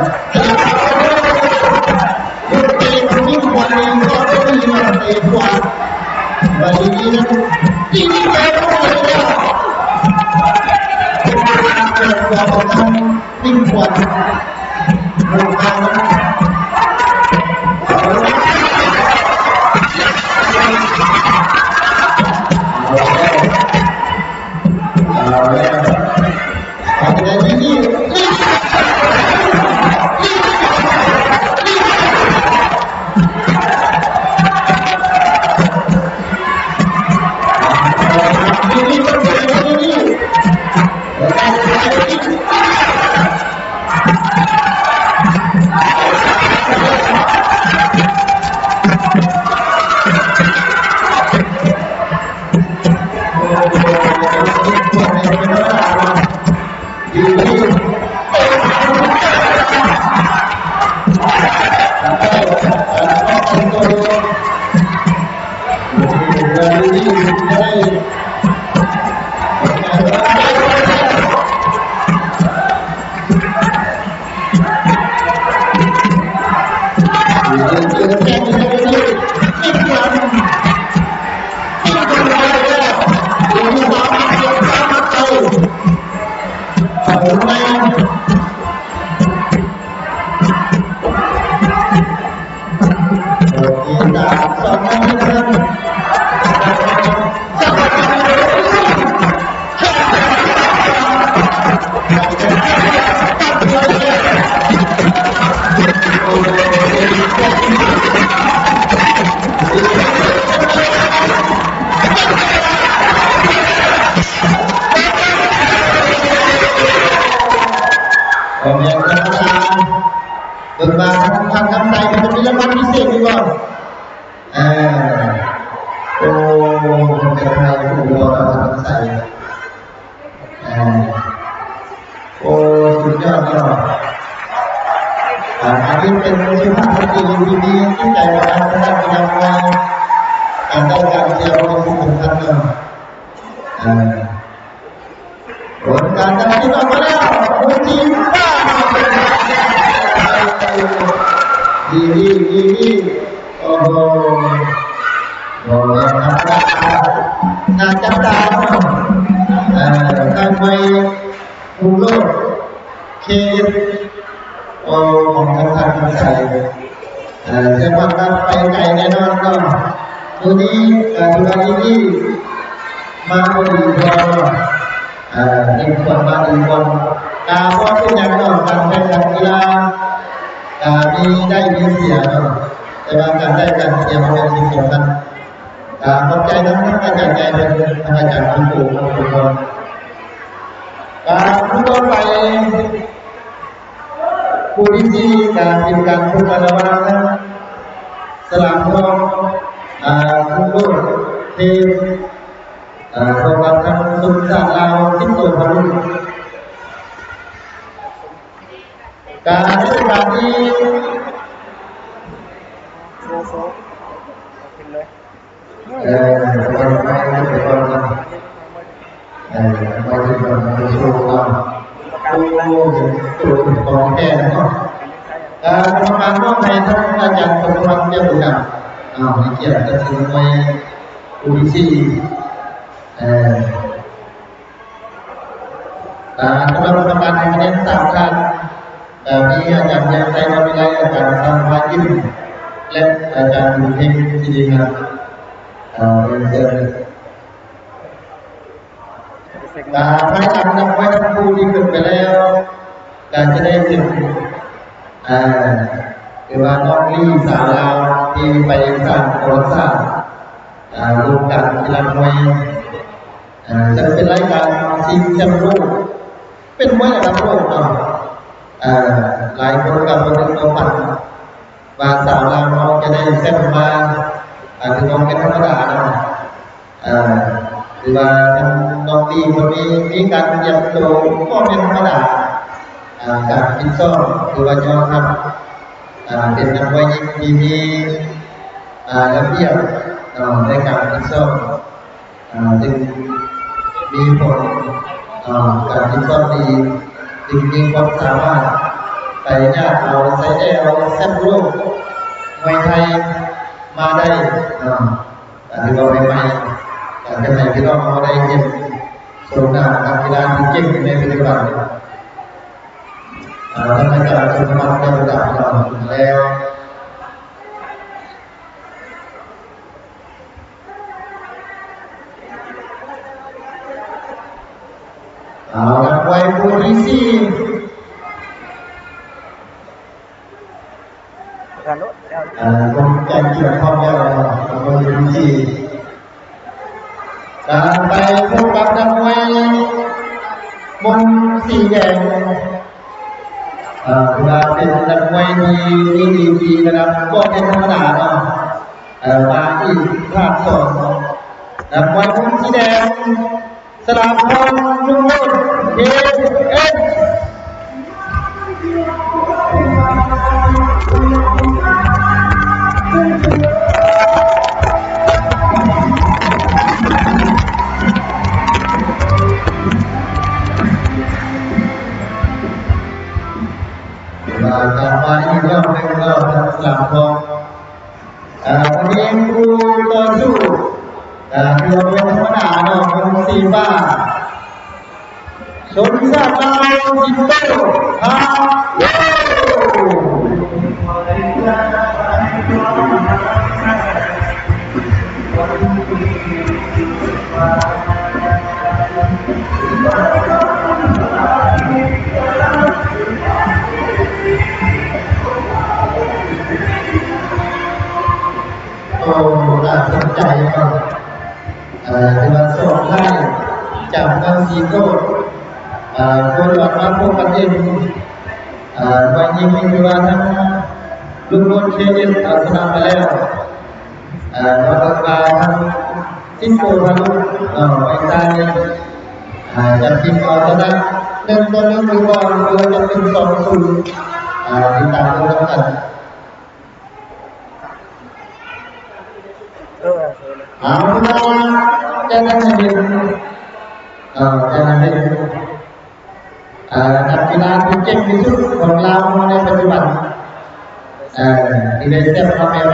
ເບິ່ງວ່າທາງ ທາງນຳໃດມັນຈະມີລາງວັນພິເສດຢູ່ບໍ່? ເອີ ໂອ້ ເປັນໃຜຮູ້ບໍ່ ທາງນຳໃດ? ເອີ ໂອ້ ສຸດຍອດເນາະ. ອ່າ ອັນນີ້ເປັນສຸພາບສະຕີທີ່ມີຈິດໃຈປະທານທາງດ້ານກິລາມວຍ ການໄດ້ການເຊຍເປັນສິ່ງສຳຄັນເນາະ. ເອີ ຜົນການຕັດສິນອອກມາແລ້ວ ໂອ້ ທີມຟ້າ ດີ ດີ ດີ ໂອ້ໂຫ ບໍ່ແມ່ນທຳມະດາ ໜ້າຈັບຕາເນາະ. ເອີ ທ່ານໄມ ຮຸ່ງໂລດ ເຄເອັສ ໂອ້ ຂອງທາງທ່ານຄຳໄຊ ເອີ ແຕ່ວ່າໄປໄກແນ່ນອນເນາະ. ມື້ນີ້ກໍຖືວ່າດີໆ ມາບໍ່ດີພໍເນາະ ເອີ ມີຄວາມມາດີກ່ອນ ກໍບໍ່ເປັນຫຍັງເນາະ. ການແຂ່ງຂັນກິລາກໍມີໄດ້ມີເສຍເນາະ ແຕ່ວ່າການໄດ້ການເສຍມັນເປັນສິ່ງສຳຄັນ. ກາຂອບໃຈນຳທ່ານອາຈານໃຫຍ່ເພິ່ນ ທ່ານອາຈານຄຸນປູຂອບຄຸນເນາະ. ກາ ຕໍ່ໄປ ຄູ່ທີສີ່ ກະເປັນການພົບກັນລະຫວ່າງສະຫຼາມທອງ ອ່າ ຄຸນໂລດ ເທບ ອ່າ ພ້ອມກັບທາງຊົນຊາດລາວ ສິງໂຕພາລຸນ ກະໃນໂອກາດນີ້ ໂຊ ໂຊ ຂຶ້ນເລີຍ. ເອີ ເອີ ໄປ ໄປກ່ອນນະ ເອີ ໄປກ່ອນນະ ໄປໂຊກ່ອນ. ໂອ້ ໂຕຂອງແທ້ເນາະ. ເອີ ກຳມະການມອບໃຫ້ທາງອາຈານສົມພອນ ແກ້ວບຸນນຳ ເອົາ ໃຫ້ກຽດຕັດສິນມວຍຄູ່ທີສີ່ ເອີ ອ່າ ສຳລັບກຳມະການໃຫ້ຄະແນນສາມທ່ານ ເອີ ມີອາຈານວຽງໄຊ ວອນວິໄລ, ອາຈານສັງພາຍິມ ແລະ ອາຈານບຸນເພັງ ສິລິງາມ ເອີ ເລີຍນເຊີນ. ອ່າ ພາຍຫຼັງນັກມວຍທັງຄູ່ທີ່ຂຶ້ນໄປແລ້ວ ກໍຈະໄດ້ເປັນ ອ່າ ຫຼືວ່ານ້ອງລີ້ສາວລາວທີ່ໄປສ້າງປະຫວັດສາດ ອ່າ ວົງການກິລາມວຍ ເອີ ເຊິ່ງເປັນລາຍການຊິງແຊ້ມໂລກ ເປັນມວຍລະດັບໂລກເນາະ. ເອີ ຫຼາຍຄົນກໍບໍ່ນຶກບໍ່ຝັນວ່າສາວລາວເຮົາຈະໄດ້ແຊ້ມມາ ອາ ຖືວ່າເປັນທຳມະດາເນາະ. ເອີ ຖືວ່າທາງນ້ອງລີ້ເພິ່ນມີ ມີການຕຽມໂຕບໍ່ແມ່ນທຳມະດາ ອາ ການຝຶກຊ້ອມຖືວ່າຍອມຮັບ ອາ ເປັນນັກມວຍຍິງທີ່ມີ ອາ ລະບຽບເນາະ ໃນການຝຶກຊ້ອມ. ເຊິ່ງມີຜົນ ເອີ ການຝຶກຊ້ອມດີ ຈຶ່ງມີຄວາມສາມາດໄປຍາດເອົາໄຊແອວແຊ້ມໂລກມວຍໄທມາໄດ້ເນາະ. ການທີ່ເວົ້າໃໝ່ໆ ການຈະໃຫ້ພີ່ນ້ອງເຮົາໄດ້ເຫັນໂສມໜ້ານັກກິລາທີ່ເກັ່ງໃນປັດຈຸບັນ ເອີ ທາງອາຈານສົມພອນ ແກ້ວບຸນນຳ ເຮົາແລ້ວ. ເອົາລະ ໄວ້ຄູ່ທີສີ່ ເອີ ຄົງຈະກຽມພ້ອມແລ້ວເນາະ ໄວ້ຄູ່ທີສີ່ ກະໄປພົບກັບນັກມວຍມຸມສີແດງ ເອີ ຖືວ່າເປັນນັກມວຍທີ່ມີດີກຣີລະດັບບໍ່ແມ່ນທຳມະດາເນາະ ເອີ ມາອີກພາກສອງ ນັກມວຍມຸມສີແດງ ສະຫຼາມທອງ ລຸງໂລດ ເຄເອັມ. ວ່າກັນມາອີກຮອບໜຶ່ງເນາະ ສະຫຼາມທອງ ເອີ ວັນນີ້ຜູ້ຕໍ່ສູ້ ເອີ ຖືວ່າບໍ່ທຳມະດາເນາະ ເປັນສີຟ້າ ຊົນຊາດລາວ ສິງໂຕ ພາໂລ. ໂອ້ ໜ້າສົນໃຈເນາະ ເອີ ຖືວ່າສອງໄລ່ຈາກເມືອງສີໂຄດ ເອີ ໂຄດອອກມາພົບກັນເອງ ເອີ ໄວຍິງນີ້ຄືວ່າທັງລຸງໂລດ ເຄເອັມ ເອົາຊະນະໄປແລ້ວ ເອີ ວ່າກັນວ່າທັງສິງໂຕ ພາລຸ ເອີ ໄວຊາຍ ເອີ ຈະພິມເອົາຊະນະໜຶ່ງຕໍ່ໜຶ່ງຫຼືບໍ່ ຫຼືວ່າຈະເປັນສອງສູນ ເອີ ຕິດຕາມເບິ່ງນຳກັນ. ເອີ ເອົາ ຈະໄດ້ເຫັນ ເອີ ຈະໄດ້ເຫັນ ເອີ ນັກກິລາທີ່ເກັ່ງທີ່ສຸດຂອງລາວເຮົາໃນປັດຈຸບັນ ເອີ ທີ່ໄດ້ແຊ້ມມາໃໝ່ໆ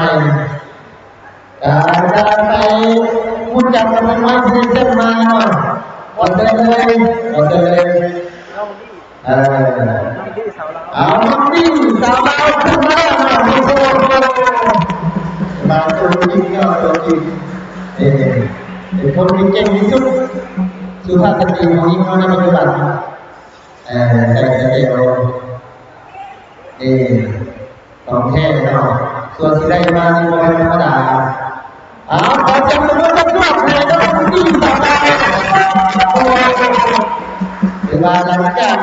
ກະໄປຮູ້ຈັກກັບເພິ່ນມາ ທີ່ໄດ້ແຊ້ມມາເນາະ ຂໍເຊີນເລີຍ ຂໍເຊີນເລີຍ. ເອີ ເອົາ ນ້ອງດີ້ສາວລາວຂຶ້ນມາເນາະ ມາຕົວຈິງເນາະ ຕົວຈິງ ເອີ ເປັນຄົນທີ່ເກັ່ງທີ່ສຸດ ສຸພາບສະຕີຂອງຍິງເຮົາໃນປັດຈຸບັນ ເອີ ໃສ່ສະເຕໂອ ເອີ ຂອງແທ້ເນາະ ສ່ວນທີ່ໄດ້ມານີ້ບໍ່ແມ່ນທຳມະດາ. ເອົາ ຂໍສຽງປະມືດັງໆໃຫ້ນ້ອງດີ້ສາວລາວ ເອີ ຖືວ່າຫຼັງຈາກ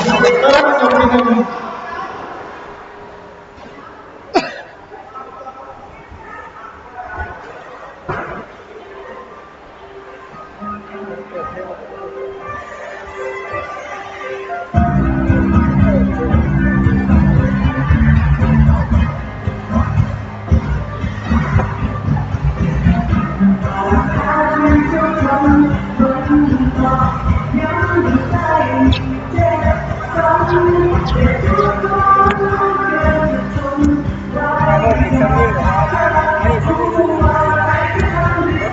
ເອີ ເຈົ້າເປັນຫຍັງ?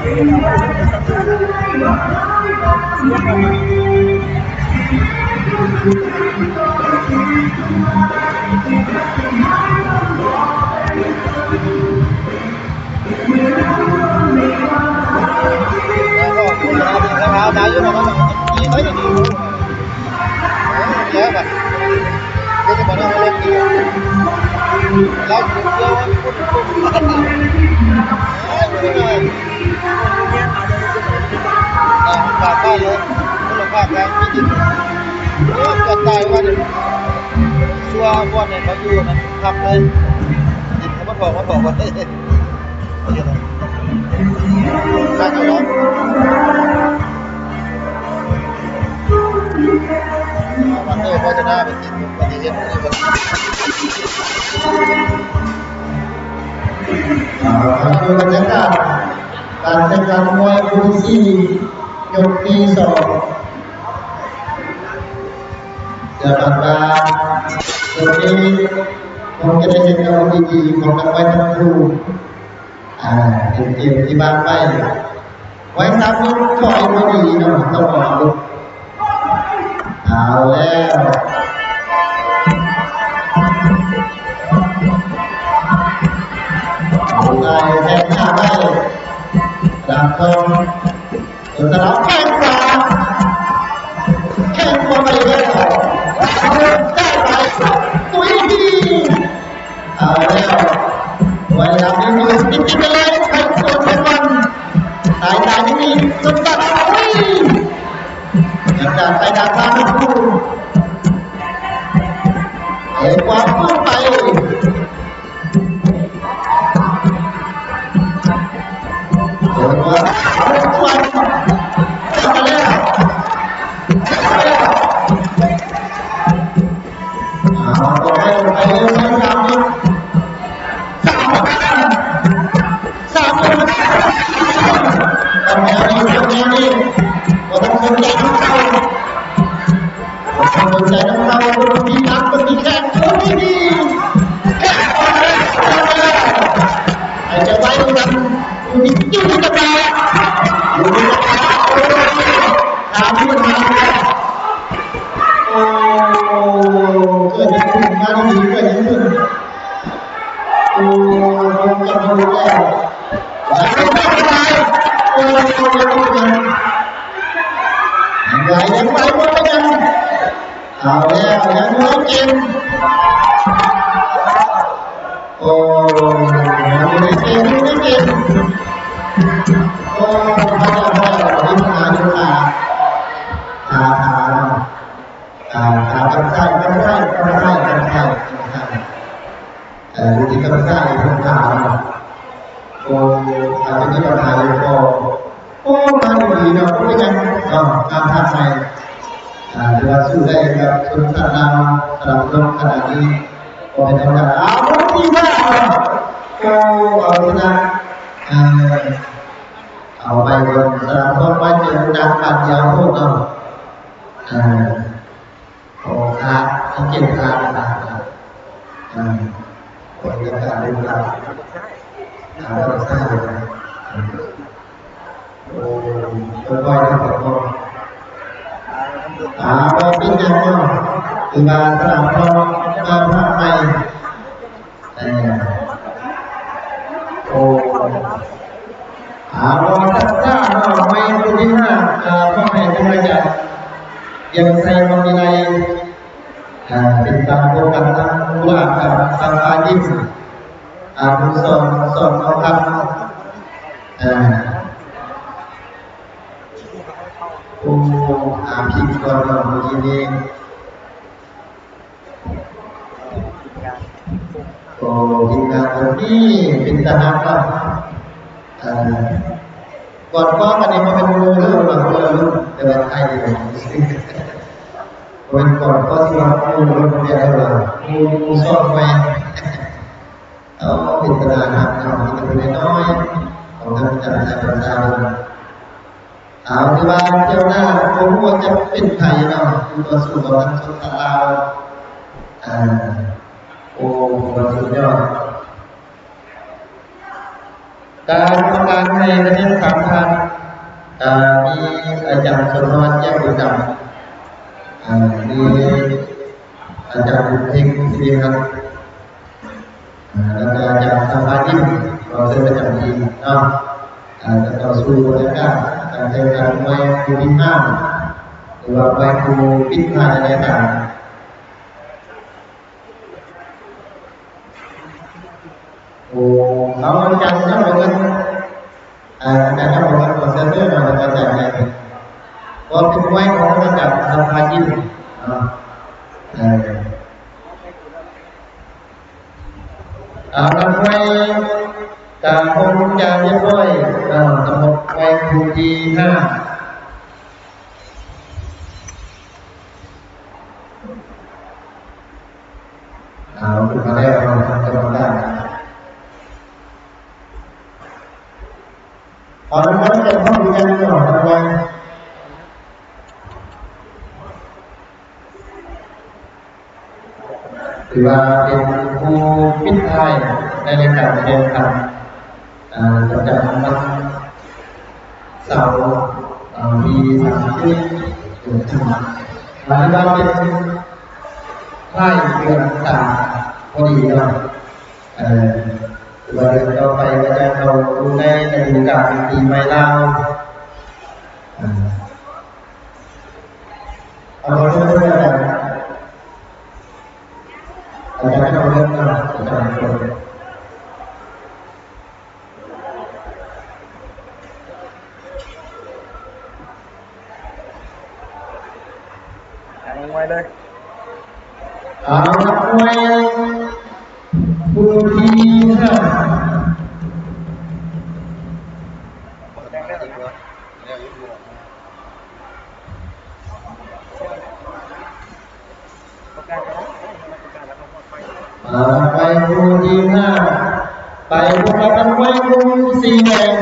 ເອີ ເອີ ເອີ. ແມ່ນທີ່ດິນ ໂອ້ ກະຕາຍວ່ານີ້ ຊົ່ວບ່ອນໃຫ້ເຂົາຢູ່ນັ້ນຄັກເລີຍ ດິນເຂົາມາຖອກ ມາຖອກວ່າ ຄັກເລີຍ ເອົາມາເຕີມໂຄສະນາໄປ ອ່າ ຄືບັນຍາກາດການແຂ່ງຂັນມວຍຄູ່ທີສີ່ ຍົກທີສອງ ຈະບາດວ່າ ໂຊກດີ ຄົງຈະໄດ້ເຫັນເອົາດີໆຂອງນັກມວຍທັງຄູ່. ອ່າ ເປັນເກມທີ່ບາດໄປ ໄວ້ສາມຄົນ ຂໍໃຫ້ບໍ່ດີເນາະ ຕ້ອງເອົາ ເອົາແລ້ວ ໄລ່ແຂ້ງຂວາໄປ ດາບທອງ ສະລັບແຂ້ງຂວາ ແຂ້ງຂວາໄປແລ້ວ ໄດ້ໄປ ໂອ້ຍ ເອົາແລ້ວ ໄວລານີ້ມີສະຕິດຕິດໄປເລີຍ ໃຫ້ສວນໄປກ່ອນ ສາຍຕານີ້ສົມບັດ ໂອ້ຍ ຈາກສາຍຕາຂວາ ເອີ ຂວາຂຶ້ນໄປ ເອີ ຂວາ ສວນ ຈັບມາແລ້ວ ເອົາ ຕໍ່ໄປ ໄປເລີຍ ໄປສາມ ສາມ ສາມ ແນວນີ້ ແນວນີ້ ບໍ່ຕ້ອງສົນໃຈນຳເຂົາ ບໍ່ຕ້ອງສົນໃຈນຳເຂົາ ຄົນທີ່ຮັກ ຄົນທີ່ແຂງ ຄົນທີ່ດີ ໃຫ້ຈະໄວ້ນຳ ຢູ່ທີ່ ຢູ່ທີ່ກະຕາ ຢູ່ທີ່ກະຕາ ໂອ້ຍ ຕາມທີ່ມັນມາ ໂອ້ ເກີດຫຍັງຂຶ້ນ ງານດີເກີດຫຍັງຂຶ້ນ ໂອ້ ໂດນຈັບມາແລ້ວ ໂອ້ ຍັງໄປ ຍັງໄປ ບໍ່ເປັນຫຍັງ ເອົາແລ້ວ ຍັງບໍ່ເກັບ ໂອ້ ຍັງບໍ່ໄດ້ເກັບ ຍັງບໍ່ໄດ້ເກັບ ໂອ້ ພາແລ້ວ ພາແລ້ວ ມີບັນຫາຢູ່ຂາ ຂາ ຂາເນາະ ອ່າ ຂາຂ້າງຊ້າຍ ຂ້າງຊ້າຍ ຂ້າງຊ້າຍ ຂ້າງຊ້າຍ ຂ້າງຊ້າຍ ເອີ ຢູ່ທີ່ຂ້າງຊ້າຍ ຂ້າງຂາເນາະ ໂອ້ ອາດຈະມີບັນຫາຢູ່ກໍ ໂອ້ ມາດີເນາະ ບໍ່ເປັນຫຍັງເນາະ ຕາມທາງໃໝ່ ອ່າ ຖືວ່າສູ້ໄດ້ກັບຊົນຊາດລາວ ສະລັບເນາະ ຂະໜາດນີ້ ບໍ່ເປັນທຳມະດາ ເອົາ ຄົນທີ່ວ່າ ໂອ້ ເອົາຊະນະ ເອີ ເອົາໄປກ່ອນ ສະລັບເນາະ ມາເຈີກັນບາດດຽວໂພດເນາະ ເອີ ໂອ້ ຂາ ສັງເກດຂາ ຂາ ຂາ ອ່າ ໂອ້ ຍັງຂາຢູ່ ຂາ ຂາຂ້າງຊ້າຍ ໂອ້ ຄ່ອຍໆນະ ຄ່ອຍໆ ອ່າ ບໍ່ເປັນຫຍັງເນາະ ຖືວ່າສະຫຼາມທອງມາພາກໃໝ່ ເອີ ໂອ້ ອ່າ ບໍ່ທັນຊ້າເນາະ ໄມ້ຄູ່ທີຫ້າ ອ່າ ມອບໃຫ້ທາງອາຈານ ວຽງໄຊ ວັງວິໄລ ອ່າ ເປັນການພົບກັນທາງຜູ້ລາດກັບທາງຝ່າຍຍິງ ອະນຸສອນ ສອນທອງຄຳ ອ່າ ໂອ້ ຫາພິມກ່ອນເນາະ ມື້ກີ້ນີ້ ໂອ້ ທີມງານເພິ່ນນີ້ເປັນຕາຮັກເນາະ ເອີ ກອດຄອກັນນີ້ບໍ່ແມ່ນໝູ່ເດີ ບາງເທື່ອ ແຕ່ວ່າໄທ ບໍ່ແມ່ນກອດຄອ ຊິວ່າໝູ່ລົດແຕ່ວ່າໝູ່ ໝູ່ຊອກໄວ້ ເອົາ ເປັນຕາຮັກເນາະ ເປັນເດັກນ້ອຍຂອງທາງການປະຊາຊົນ ເອົາ ຖືວ່າທ່ຽວໜ້າບໍ່ຮູ້ວ່າຈະເປັນໃຜເນາະ ຜູ້ຕໍ່ສູ້ຂອງທາງຊົນຊາດລາວ ອ່າ ໂອ້ ຖືວ່າສຸດຍອດ ການປະກາດໃຫ້ນັກຮຽນສາມທ່ານ ເອີ ມີອາຈານສົມພອນ ແກ້ວບຸນດຳ ເອີ ມີອາຈານບຸນເພັງ ສິລິຮັດ ເອີ ແລ້ວກໍອາຈານສຳພານຍິມ ຂໍເຊີນປະຈຳທີ່ເນາະ ເອີ ຈະເຂົ້າສູ່ບັນຍາກາດການແຂ່ງຂັນມວຍຄູ່ທີ່ຫ້າ ຫຼືວ່າມວຍຄູ່ປິດທ້າຍລາຍການ. ໂອ້ ເອົາ ອາຈານຍັງບໍ່ເໝິດ ອາຈານຍັງບໍ່ເໝິດ ຂໍເຊີນເດີ ອາຈານໃຫຍ່ ເພາະເປັນມວຍຂອງອາຈາ ກະຄົງຈະຮຽບຮ້ອຍເນາະ ສຳລັບແຂວງຜູ້ທີຫ້າ ເອົາຂຶ້ນມາແລ້ວເນາະ ທ່ານກຳມະການ ເອົາລະ ເອົາລະ ເອົາລະ ເອົາລະ ເອົາລະ. ຖືວ່າເປັນຜູ້ປິດທ້າຍໃນລາຍການແຂ່ງຂັນ ອ່າ ປະຈຳວັນເສົາ ເອີ ທີສາມສິບ ເດືອນ ອ່າ ຖືວ່າເປັນທ້າຍເດືອນສາມພໍດີເນາະ ເອີ ຖືວ່າເດືອນຕໍ່ໄປກໍຈະເຂົ້າຢູ່ໃນລະດູການປີໃໝ່ລາວ ອ່າ ເອົາເອົາເອົາເອົາ ອາຈານເອົາເລີຍເນາະ ອາຈານເອົາເລີຍ. ອາ ນັກມວຍເລີຍ ເອົາ ນັກມວຍຜູ້ທີຫ້າ ອ່າ ໄປຜູ້ທີຫ້າ ໄປພົບກັບນັກມວຍມຸມສີແດງ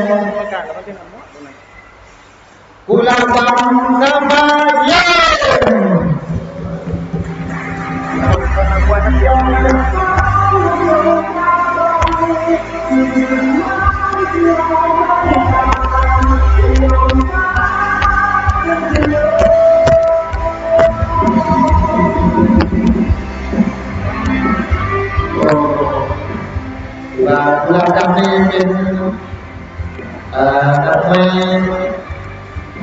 ກຸລາວັນ ນາມາເຢັນ. ວ່າລາວດຳນີ້ເປັນ ເອີ ນັກມວຍ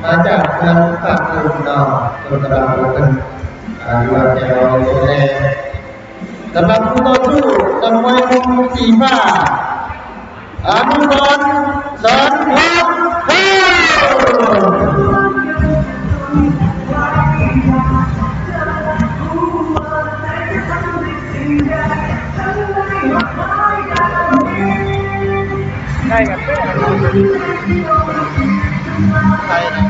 ມາຈາກເມືອງປາກເກຣດເນາະ ເມືອງປາກເກຣດ ເອີ ຢູ່ແຖວຊາຍແດນ. ສຳລັບຄູ່ຕໍ່ສູ້ ນັກມວຍມຸມສີຟ້າ ອະນຸສອນ ສອນທອງ. ໃກ້ກັນເດ ໃກ້ນະ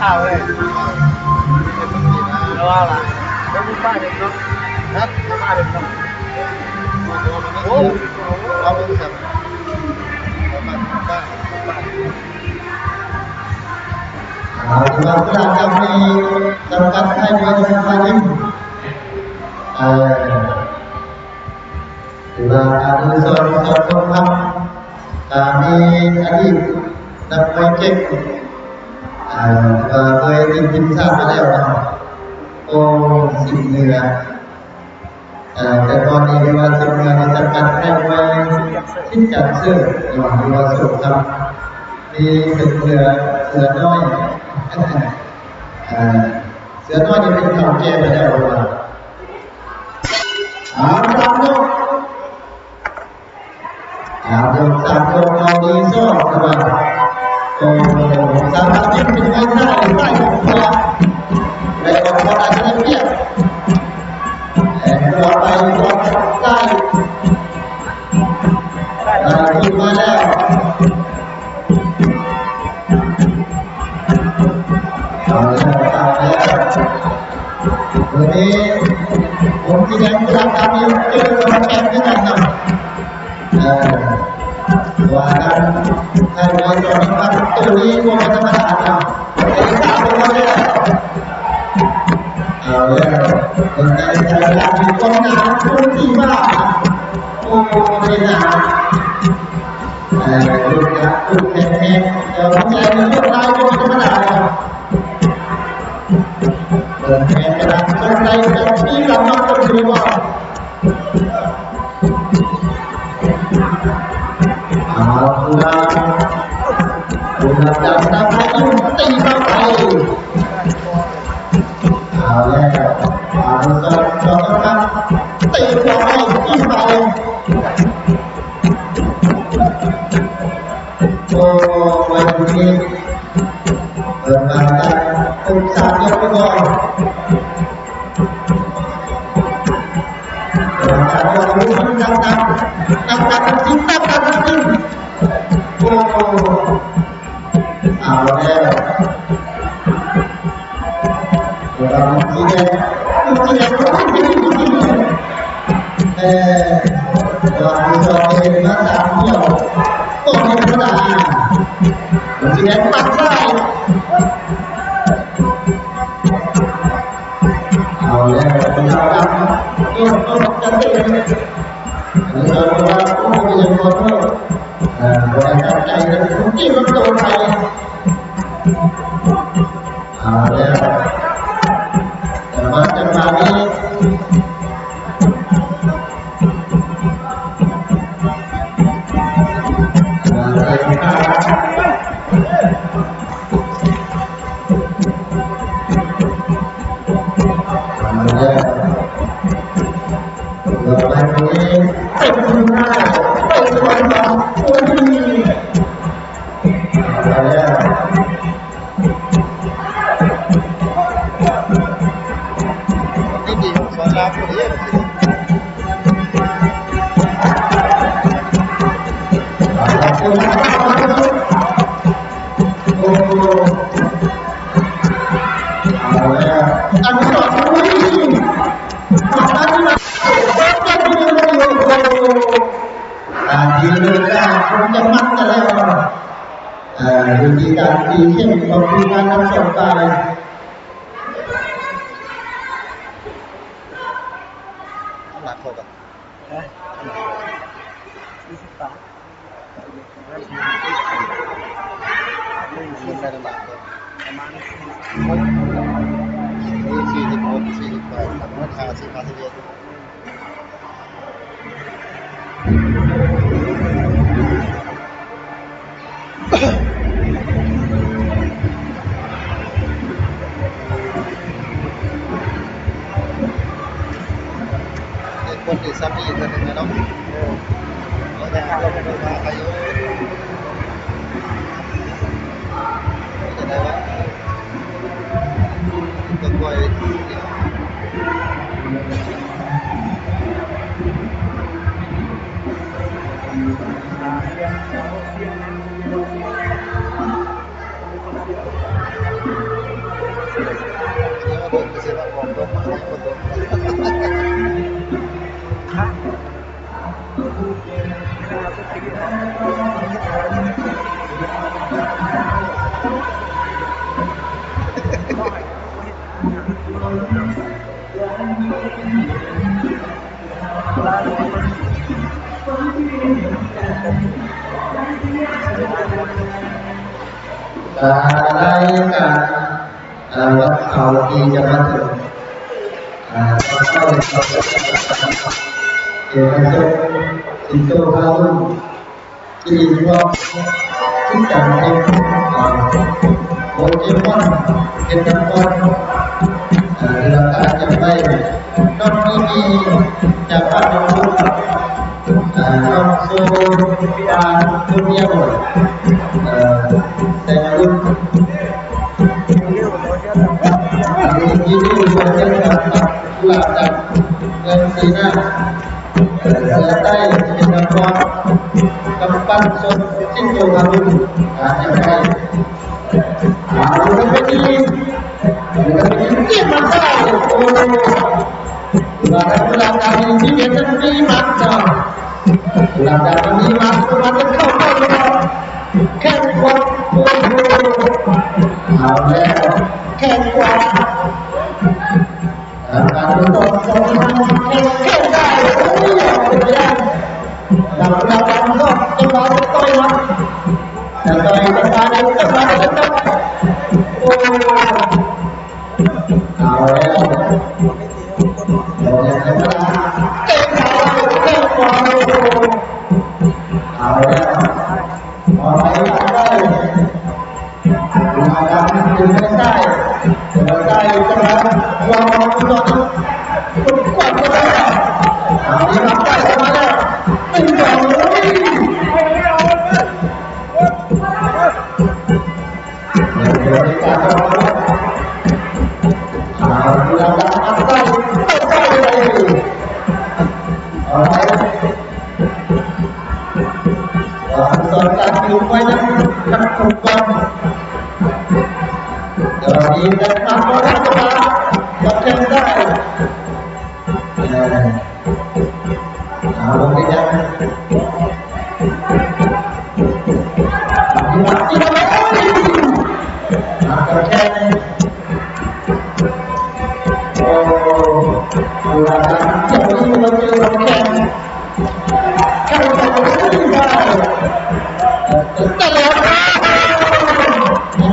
ຂາວເລີຍ ແຕ່ວ່າລະ ບໍ່ມີປາເດັກເນາະ ຮະ ປາເດັກເນາະ ໂອ້ ເອົາເບິ່ງຊັ້ນ ປາ ປາ ປາ. ອ່າ ສຳລັບກິລາກຳມະການຈຳກັດ ໄທມວຍໄທຍິມ ເອີ ຖືວ່າອະນຸສອນ ສອນ ສົມຄຳ ກະມີອະດີດນັກມວຍເກັ່ງ ເອີ ກະເຄີຍຕິດທີມຊາດມາແລ້ວເນາະ ໂອ້ ສິງເໜືອ. ເອີ ແຕ່ກ່ອນນີ້ຖືວ່າເຊິ່ງເມືອງນີ້ຈຳກັດໃຫ້ມວຍສິດຈັນເສີດເນາະ ຫຼືວ່າໂສດສຳ ມີເສືອ ເສືອນ້ອຍ ເອີ ເສືອນ້ອຍນີ້ເປັນເຖົ້າແກ່ໄປແລ້ວວ່າ ເອົາ ສາມຍົກ ເອົາ ຍົກສາມຍົກ ເອົາດີຊອກ ຄືວ່າ ໂອ້ ສາມາດຍິງເປັນໄມ້ຊ້າຍ ຊ້າຍຂວາ ແລະ ອອກຂວາໄດ້ປຽບ ແລະ ຂວາໄປຂວາຊ້າຍ ໄດ້ຂຶ້ນມາແລ້ວ ເອົາແລ້ວ ເອົາແລ້ວ ມື້ນີ້ ຜົມສີແດງ ກຸລາກຳ ເຈີກັບແປດຄືກັນເນາະ. ເອີ ວ່າກັນ ໃຫ້ໄວຈອນມັນ ໂຕນີ້ບໍ່ແມ່ນທຳມະດາເນາະ ເຕະຕາມໄປແລ້ວ ເອົາແລ້ວ ເບິ່ງໄດ້ໃສ່ລະດັບນີ້ ກອງໜ້າ ໂອ້ ທີ່ວ່າ ໂອ້ ເຕະໜ້າ ເອີ ລູກກະລູກແຂງແຮງ ແຕ່ວ່າໃສ່ມັນລູກຫຼາຍບໍ່ແມ່ນທຳມະດາເນາະ. ເປີດແຂນກະດັນ ສົນໃຈແບບມີກຳລັງກະຖືວ່າ ເອົາລະ ເອົາລະ ດັນຕາມໄປ ຕີເຂົ້າໄປ ເອົາແລ້ວ ອານຸສອນ ຈອມກຳ ຕີເຂົ້າໄປ ຕີໄປ ໂອ້ ມວຍຄູ່ນີ້ ເປີດມາຈາກທຸກສາມຍົກກ່ອນ ນັບ ນັບ ນັບ ນັບ ນັບ ໂອ້ ເອົາແລ້ວ ລະວັງສີແດງ ສີແດງ ເອີ ລະວັງສອງເຫັນມາສາມດຽວ ບໍ່ເຫັນເວລາ ສີແດງປັດໄດ້ ເອົາແລ້ວ ເປັນຊາວດຳ ເອີ ເອີ ຈະເຕະ ອັນນີ້ກໍວ່າ ໂອ້ ຍັງບໍ່ເຂົ້າ ເອີ ບໍ່ໄດ້ຕັ້ງໃຈນະ ທີ່ມັນໂຕໄປ ເອົາແລ້ວ ຈັງຫວະ ຈັງຫວະນີ້ ອາ ດີເລີຍ ຄົງຈະມັດກັນແລ້ວ ເອີ ວິທີການຕີເຂັມຂອງທີມງານທັງສອງຝ່າຍ ນ້ຳໜັກເທົ່າກັນ ຮະ? ສີ່ສິບສາມ ມັນໄດ້ນ້ຳໜັກເທົ່າ ປະມານສີ່ສິບຫົກ ສີ່ສິບແປດ ປະມານຫ້າສິບ ຫ້າສິບເອັດ ເປັນຄົນທີ່ຊ້ຳອີກເທື່ອໜຶ່ງແລ້ວເນາະ ເອີ ເຮົາຢາກເອົາໄປຫາໃຜຢູ່ ເປັນຈັ່ງໃດວະ? ລາຍການ ເອີ ວັນເສົາທີ່ຈະມາເຖິງ ເອີ ເອກະຊົນ ສິງໂຕພາລຸນ ທີ່ມີຄວາມຄິດກັນເປັນ ເອີ ໂປເກມອນ ເປັນນະຄອນ ເອີ ເລື່ອງການຈຳໄວ້ ນ້ອງມີມີຈາກບ້ານໜອງບຸນ ເອີ ນ້ອງໂຊ ອາ ຄົນດຽວ ເອີ ແຕ່ງລຸ້ນ ທີ່ຢູ່ໃນເຮືອນກັນ ລາດກັນ ເມືອງສີນາ ເສືອໃຕ້ ເປັນນະຄອນ ກຳປັນຊົນ ຊິງໂຕພາລຸນ ອາ ຈຳໄວ້ ເອົາລະເປັນທີ່ ລະເປັນທີ່ ເກັບມາໄດ້ ໂອ້ ລະດັບລະດັບນີ້ ທີ່ເປັນທີ່ມັກເນາະ ລະດັບນີ້ມັກ ມັນຈະເຂົ້າໄປແລ້ວ ແຂ້ງຂວາ ໂອ້ໂຫ ເອົາແລ້ວ ແຂ້ງຂວາ ການທົດສອບຂອງທາງແຂ້ງ ແຂ້ງໄດ້ ໂອ້ຍ ເອົາໄປໄດ້ ລະດັບລະດັບນີ້ ຈັງຫວະຈະຕ່ອຍມາ ຈະຕ່ອຍ ຈະມາ ຈະມາ ຈະມາ ໂອ້ ເອົາແລ້ວ ເຕະຂາ ເຕະຂວາ ເອົາແລ້ວ ເອົາໄປ ເອົາໄປ ມາດາມ ເປັນໄປໄດ້ ເປັນໄປໄດ້ ຈັງຫວະ ລອງ ລອງ ກວາດໄປ ເອົາ ມາໄດ້ ເອົາມາໄດ້ ເປັນໄປ ເອົາລະ ເອົາລະ ເອົາລະ ເອົາລະ ເອົາລະ ເອົາລະ. ທຸກວັນ ແຕ່ວ່າດີແຕ່ມັນບໍ່ໄດ້ ກໍແຂ່ງໄດ້ ເອີ ເອົາ ບໍ່ເປັນຫຍັງ ມາແຂ່ງ ໂອ້ ເວລາທີ່ເຈົ້າຢູ່ມາເຈີແຂ່ງ ແຂ່ງໄດ້ ແຕ່ແລ້ວ ໃຫ້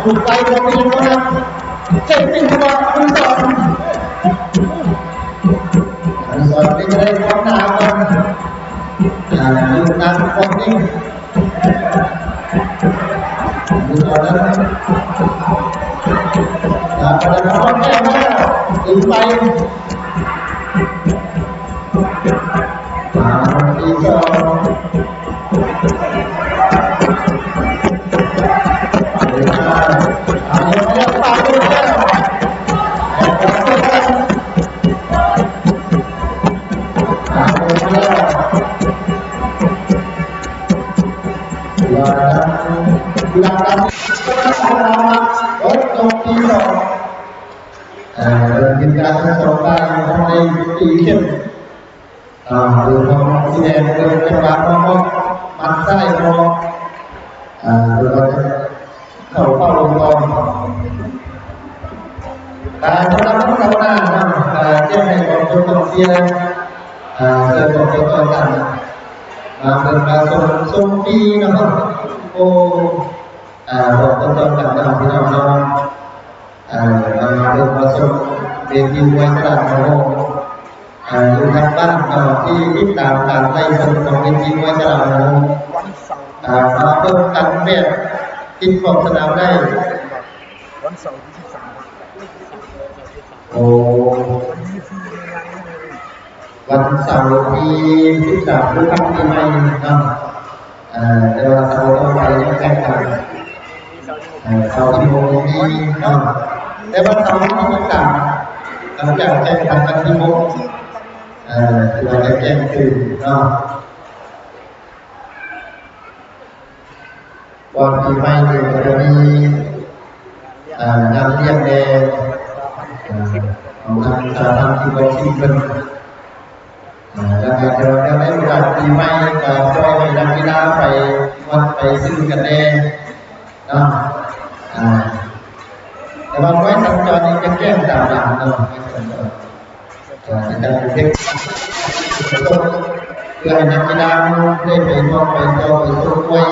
ລູກໄປບໍ່ມີຄົນ ເຈັບຕິດຕົວ ອະນຸສອນ ອະນຸສອນ ເປັນໄດ້ຄວາມໜາວ ອ່າ ລູກໜາວ ຄົນນີ້ ເອີ ເອີ ເປັນການທັດສອບການຂອງໃນປີເຂັມ ອ່າ ໂດຍພວກນັກສະແດງ ໂດຍຈັງຫວະຂອງໝັດຊ້າຍຂອງ ອ່າ ໂດຍວ່າຈະເຂົ້າເປົ້າລົງກ່ອນ ອ່າ ສຳລັບຄົນເຂົ້າໜ້າເນາະ ອ່າ ຈະໃຫ້ຂອງຄົນກອງເຊຍ ອ່າ ເຊີນຂອງຄົນຕໍ່ກັນ ມາເບິ່ງມາຊົມ ຊົມຟຣີເນາະ ໂອ້ ອ່າ ບອກຕົງໆກັນເນາະ ພີ່ນ້ອງເນາະ ເອີ ມາເບິ່ງມາຊົມເວທີມວຍຕະຫຼາດໜອງໂຮງ ເອີ ຢູ່ທາງບ້ານເນາະ ທີ່ຕິດຕາມການໄລສົດຂອງເວທີມວຍຕະຫຼາດໜອງໂຮງ ເອີ ມາເບິ່ງກັນແບບຕິດຂອບສະໜາມໄດ້ ວັນເສົາທີສິບສາມ ໂອ້ ວັນເສົາທີສິບສາມ ຄືວັນປີໃໝ່ເນາະ ເອີ ແຕ່ວ່າເສົາຕໍ່ໄປຍັງແຂ່ງຂັນ ເອີ ເສົາທີຫົກນີ້ເນາະ ແຕ່ວ່າເສົາທີສິບສາມ ຫຼັງຈາກແຂ່ງຂັນວັນທີຫົກ ເອີ ຖືວ່າຈະແຈ້ງຕື່ມເນາະ. ກ່ອນປີໃໝ່ນີ້ກໍຈະມີ ເອີ ງານລ້ຽງແດ່ ເອີ ຂອງທາງສະຫະພັນຄິກບັອກຊິງເພິ່ນ ເອີ ແລ້ວກໍຈະ ຈະໄດ້ໂອກາດປີໃໝ່ກໍປ່ອຍໃຫ້ນັກກິລາໄປວັດໄປຊື່ກັນແດ່ເນາະ ອ່າ ແຕ່ວ່າມວຍສັນຈອນນີ້ຈະແຈ້ງຕາມຫຼັງເນາະ ມວຍສັນຈອນ. ເພື່ອໃຫ້ນັກກິລາໄດ້ໄປທ່ອງໄປທ່ຽວໄປຊົມມວຍ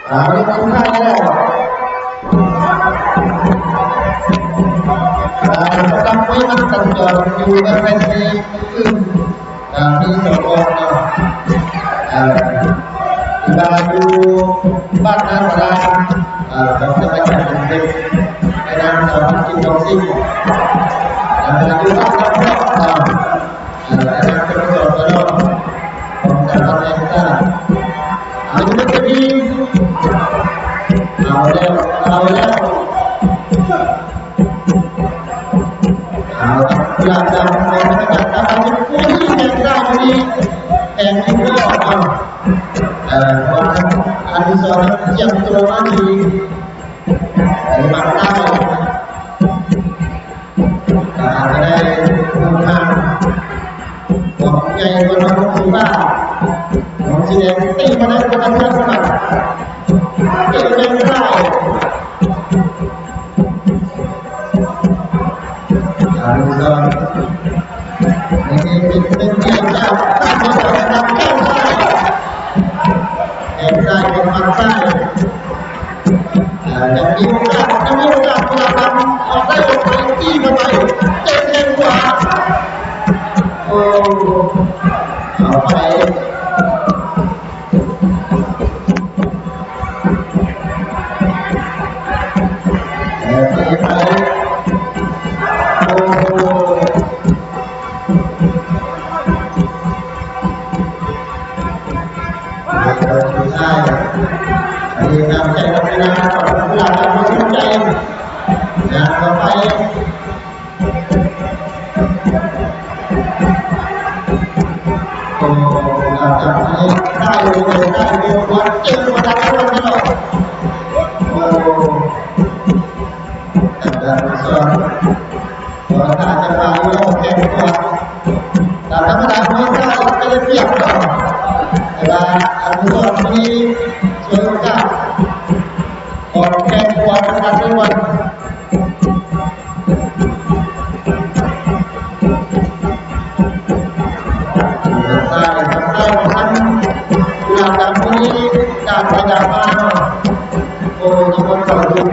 ອ່າ ສຸດທ້າຍແລ້ວ ອ່າ ສຳລັບມວຍມັດສັນຈອນຢູ່ໃນແຜ່ນທີ່ ອ່າ ມີສອງບ່ອນເນາະ ເອີ ທີ່ວ່າຢູ່ບ້ານນາສະລາ ເອີ ຂອງຈັງຫວັດກຳແພງເພັດ ໃນນາມສະຫະພັນກິດບັອກຊິງ ເອີ ຢູ່ບ້ານນາສະລາ ເອີ ໃນນາມສະໂມສອນຕະຫຼອດຂອງສະຫະພັນແຫ່ງຊາດ ເອົາຢູ່ເວທີ ເອົາແລ້ວ ເອົາແລ້ວ. ເອົາລະ ຫຼັງຈາກນັ້ນກໍຈະການຕັດສິນຜູ້ທີ່ແຂ່ງໄດ້ຢູ່ນີ້ແຂ່ງຢູ່ເນາະ ເອີ ວ່າອະນຸສອນກຽມໂຕມາດີ ໃນບາງຄາວ ກໍອາດຈະໄດ້ຜູ້ທາງ ຂອງໃຫຍ່ກວ່າເຮົາຄືວ່າ ຂອງສີແດງຕີມາໄດ້ບໍ່ທັນເທື່ອສະບັດ ເປັນໄປບໍ່ໄດ້ ອານຸສອນ ນີ້ເປັນເລື່ອງທີ່ຈາກ ແຂ້ງຊ້າຍ ແຂ້ງຊ້າຍ ແຂ້ງຊ້າຍ ແຂ້ງຂວາຊ້າຍ ອ່າ ຍັງມີໂອກາດ ຍັງມີໂອກາດ ພະລາດຳ ອອກໄດ້ ອອກໄປ ຈີ້ເຂົ້າໄປ ເຕະແຂ້ງຂວາ ໂອ້ ເຂົ້າໄປ ເອີ ເຕະໄປ ໂອ້ໂຫ ສຸດທ້າຍ ອັນນີ້ນຳໃຈນັກກິລາ ນັກກິລານຳໃຈ ຍ່າງເຂົ້າໄປ ກໍຖ້າຈະມາຢູ່ແຂ່ງຕົວະ ຕາມທຳມະດາມວຍຊາຍກໍຈະປຽບເນາະ ແຕ່ວ່າອະນຸສອນມີສວຍໂອກາດ ອອກແຂ່ງຕົວະກັນເລີຍວ່າ ສາຍ ສາຍຂອງທ່ານ ກຸຫຼາບດຳ ຜູ້ນີ້ຈາກສະຫຍາມມາເນາະ ໂອ້ ຍາມມາເຂົ້າຢູ່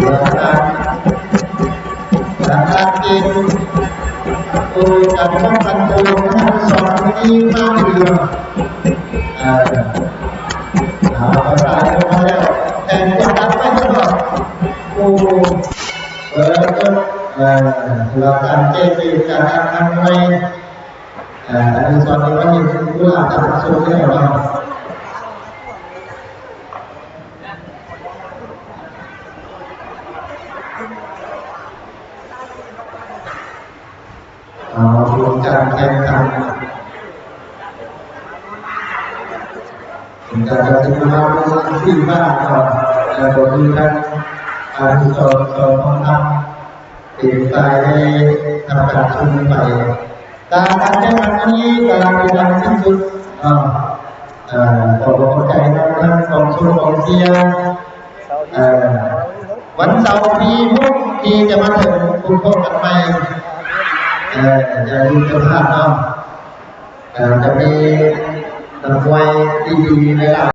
ຫຼັງຈາກ ຫຼັງຈາກເກມໂຕການປ້ອງກັນໂຕທັງສອງທີມມາເຫຼືອ ເອີ ເອົາ ໄປໄປແລ້ວ ແຂ່ງກັນໄປຕະຫຼອດ ໂອ້ ເປີດ ເອີ ສຳລັບການແກ້ເກມການແຂ່ງຂັນໃໝ່ ເອີ ອັນນີ້ສອນໃຫ້ເຮົາເຫັນເວລາການຊົກແລ້ວເນາະ ເອົາ ຜົນການແຂ່ງຂັນ ຜົນການຕັດສິນມາເປັນທີ່ວ່າເນາະ ແລ້ວກໍມີທັງ ອາ ສອງ ສອງຄຳ ເປັນຝ່າຍໄດ້ທຳການຊົມໄປ ການແຂ່ງຂັນຄັ້ງນີ້ກຳລັງຈະສິ້ນສຸດເນາະ ເອີ ຂໍຂອບໃຈນຳທັງກອງຊົມກອງເຊຍ ເອີ ວັນເສົາທີຫົກທີ່ຈະມາເຖິງ ພົບກັນໃໝ່ ເອີ ຢ່າລືມເຈົ້າພາບເນາະ ເອີ ຈະມີນັກມວຍທີ່ດີຫຼາຍໆ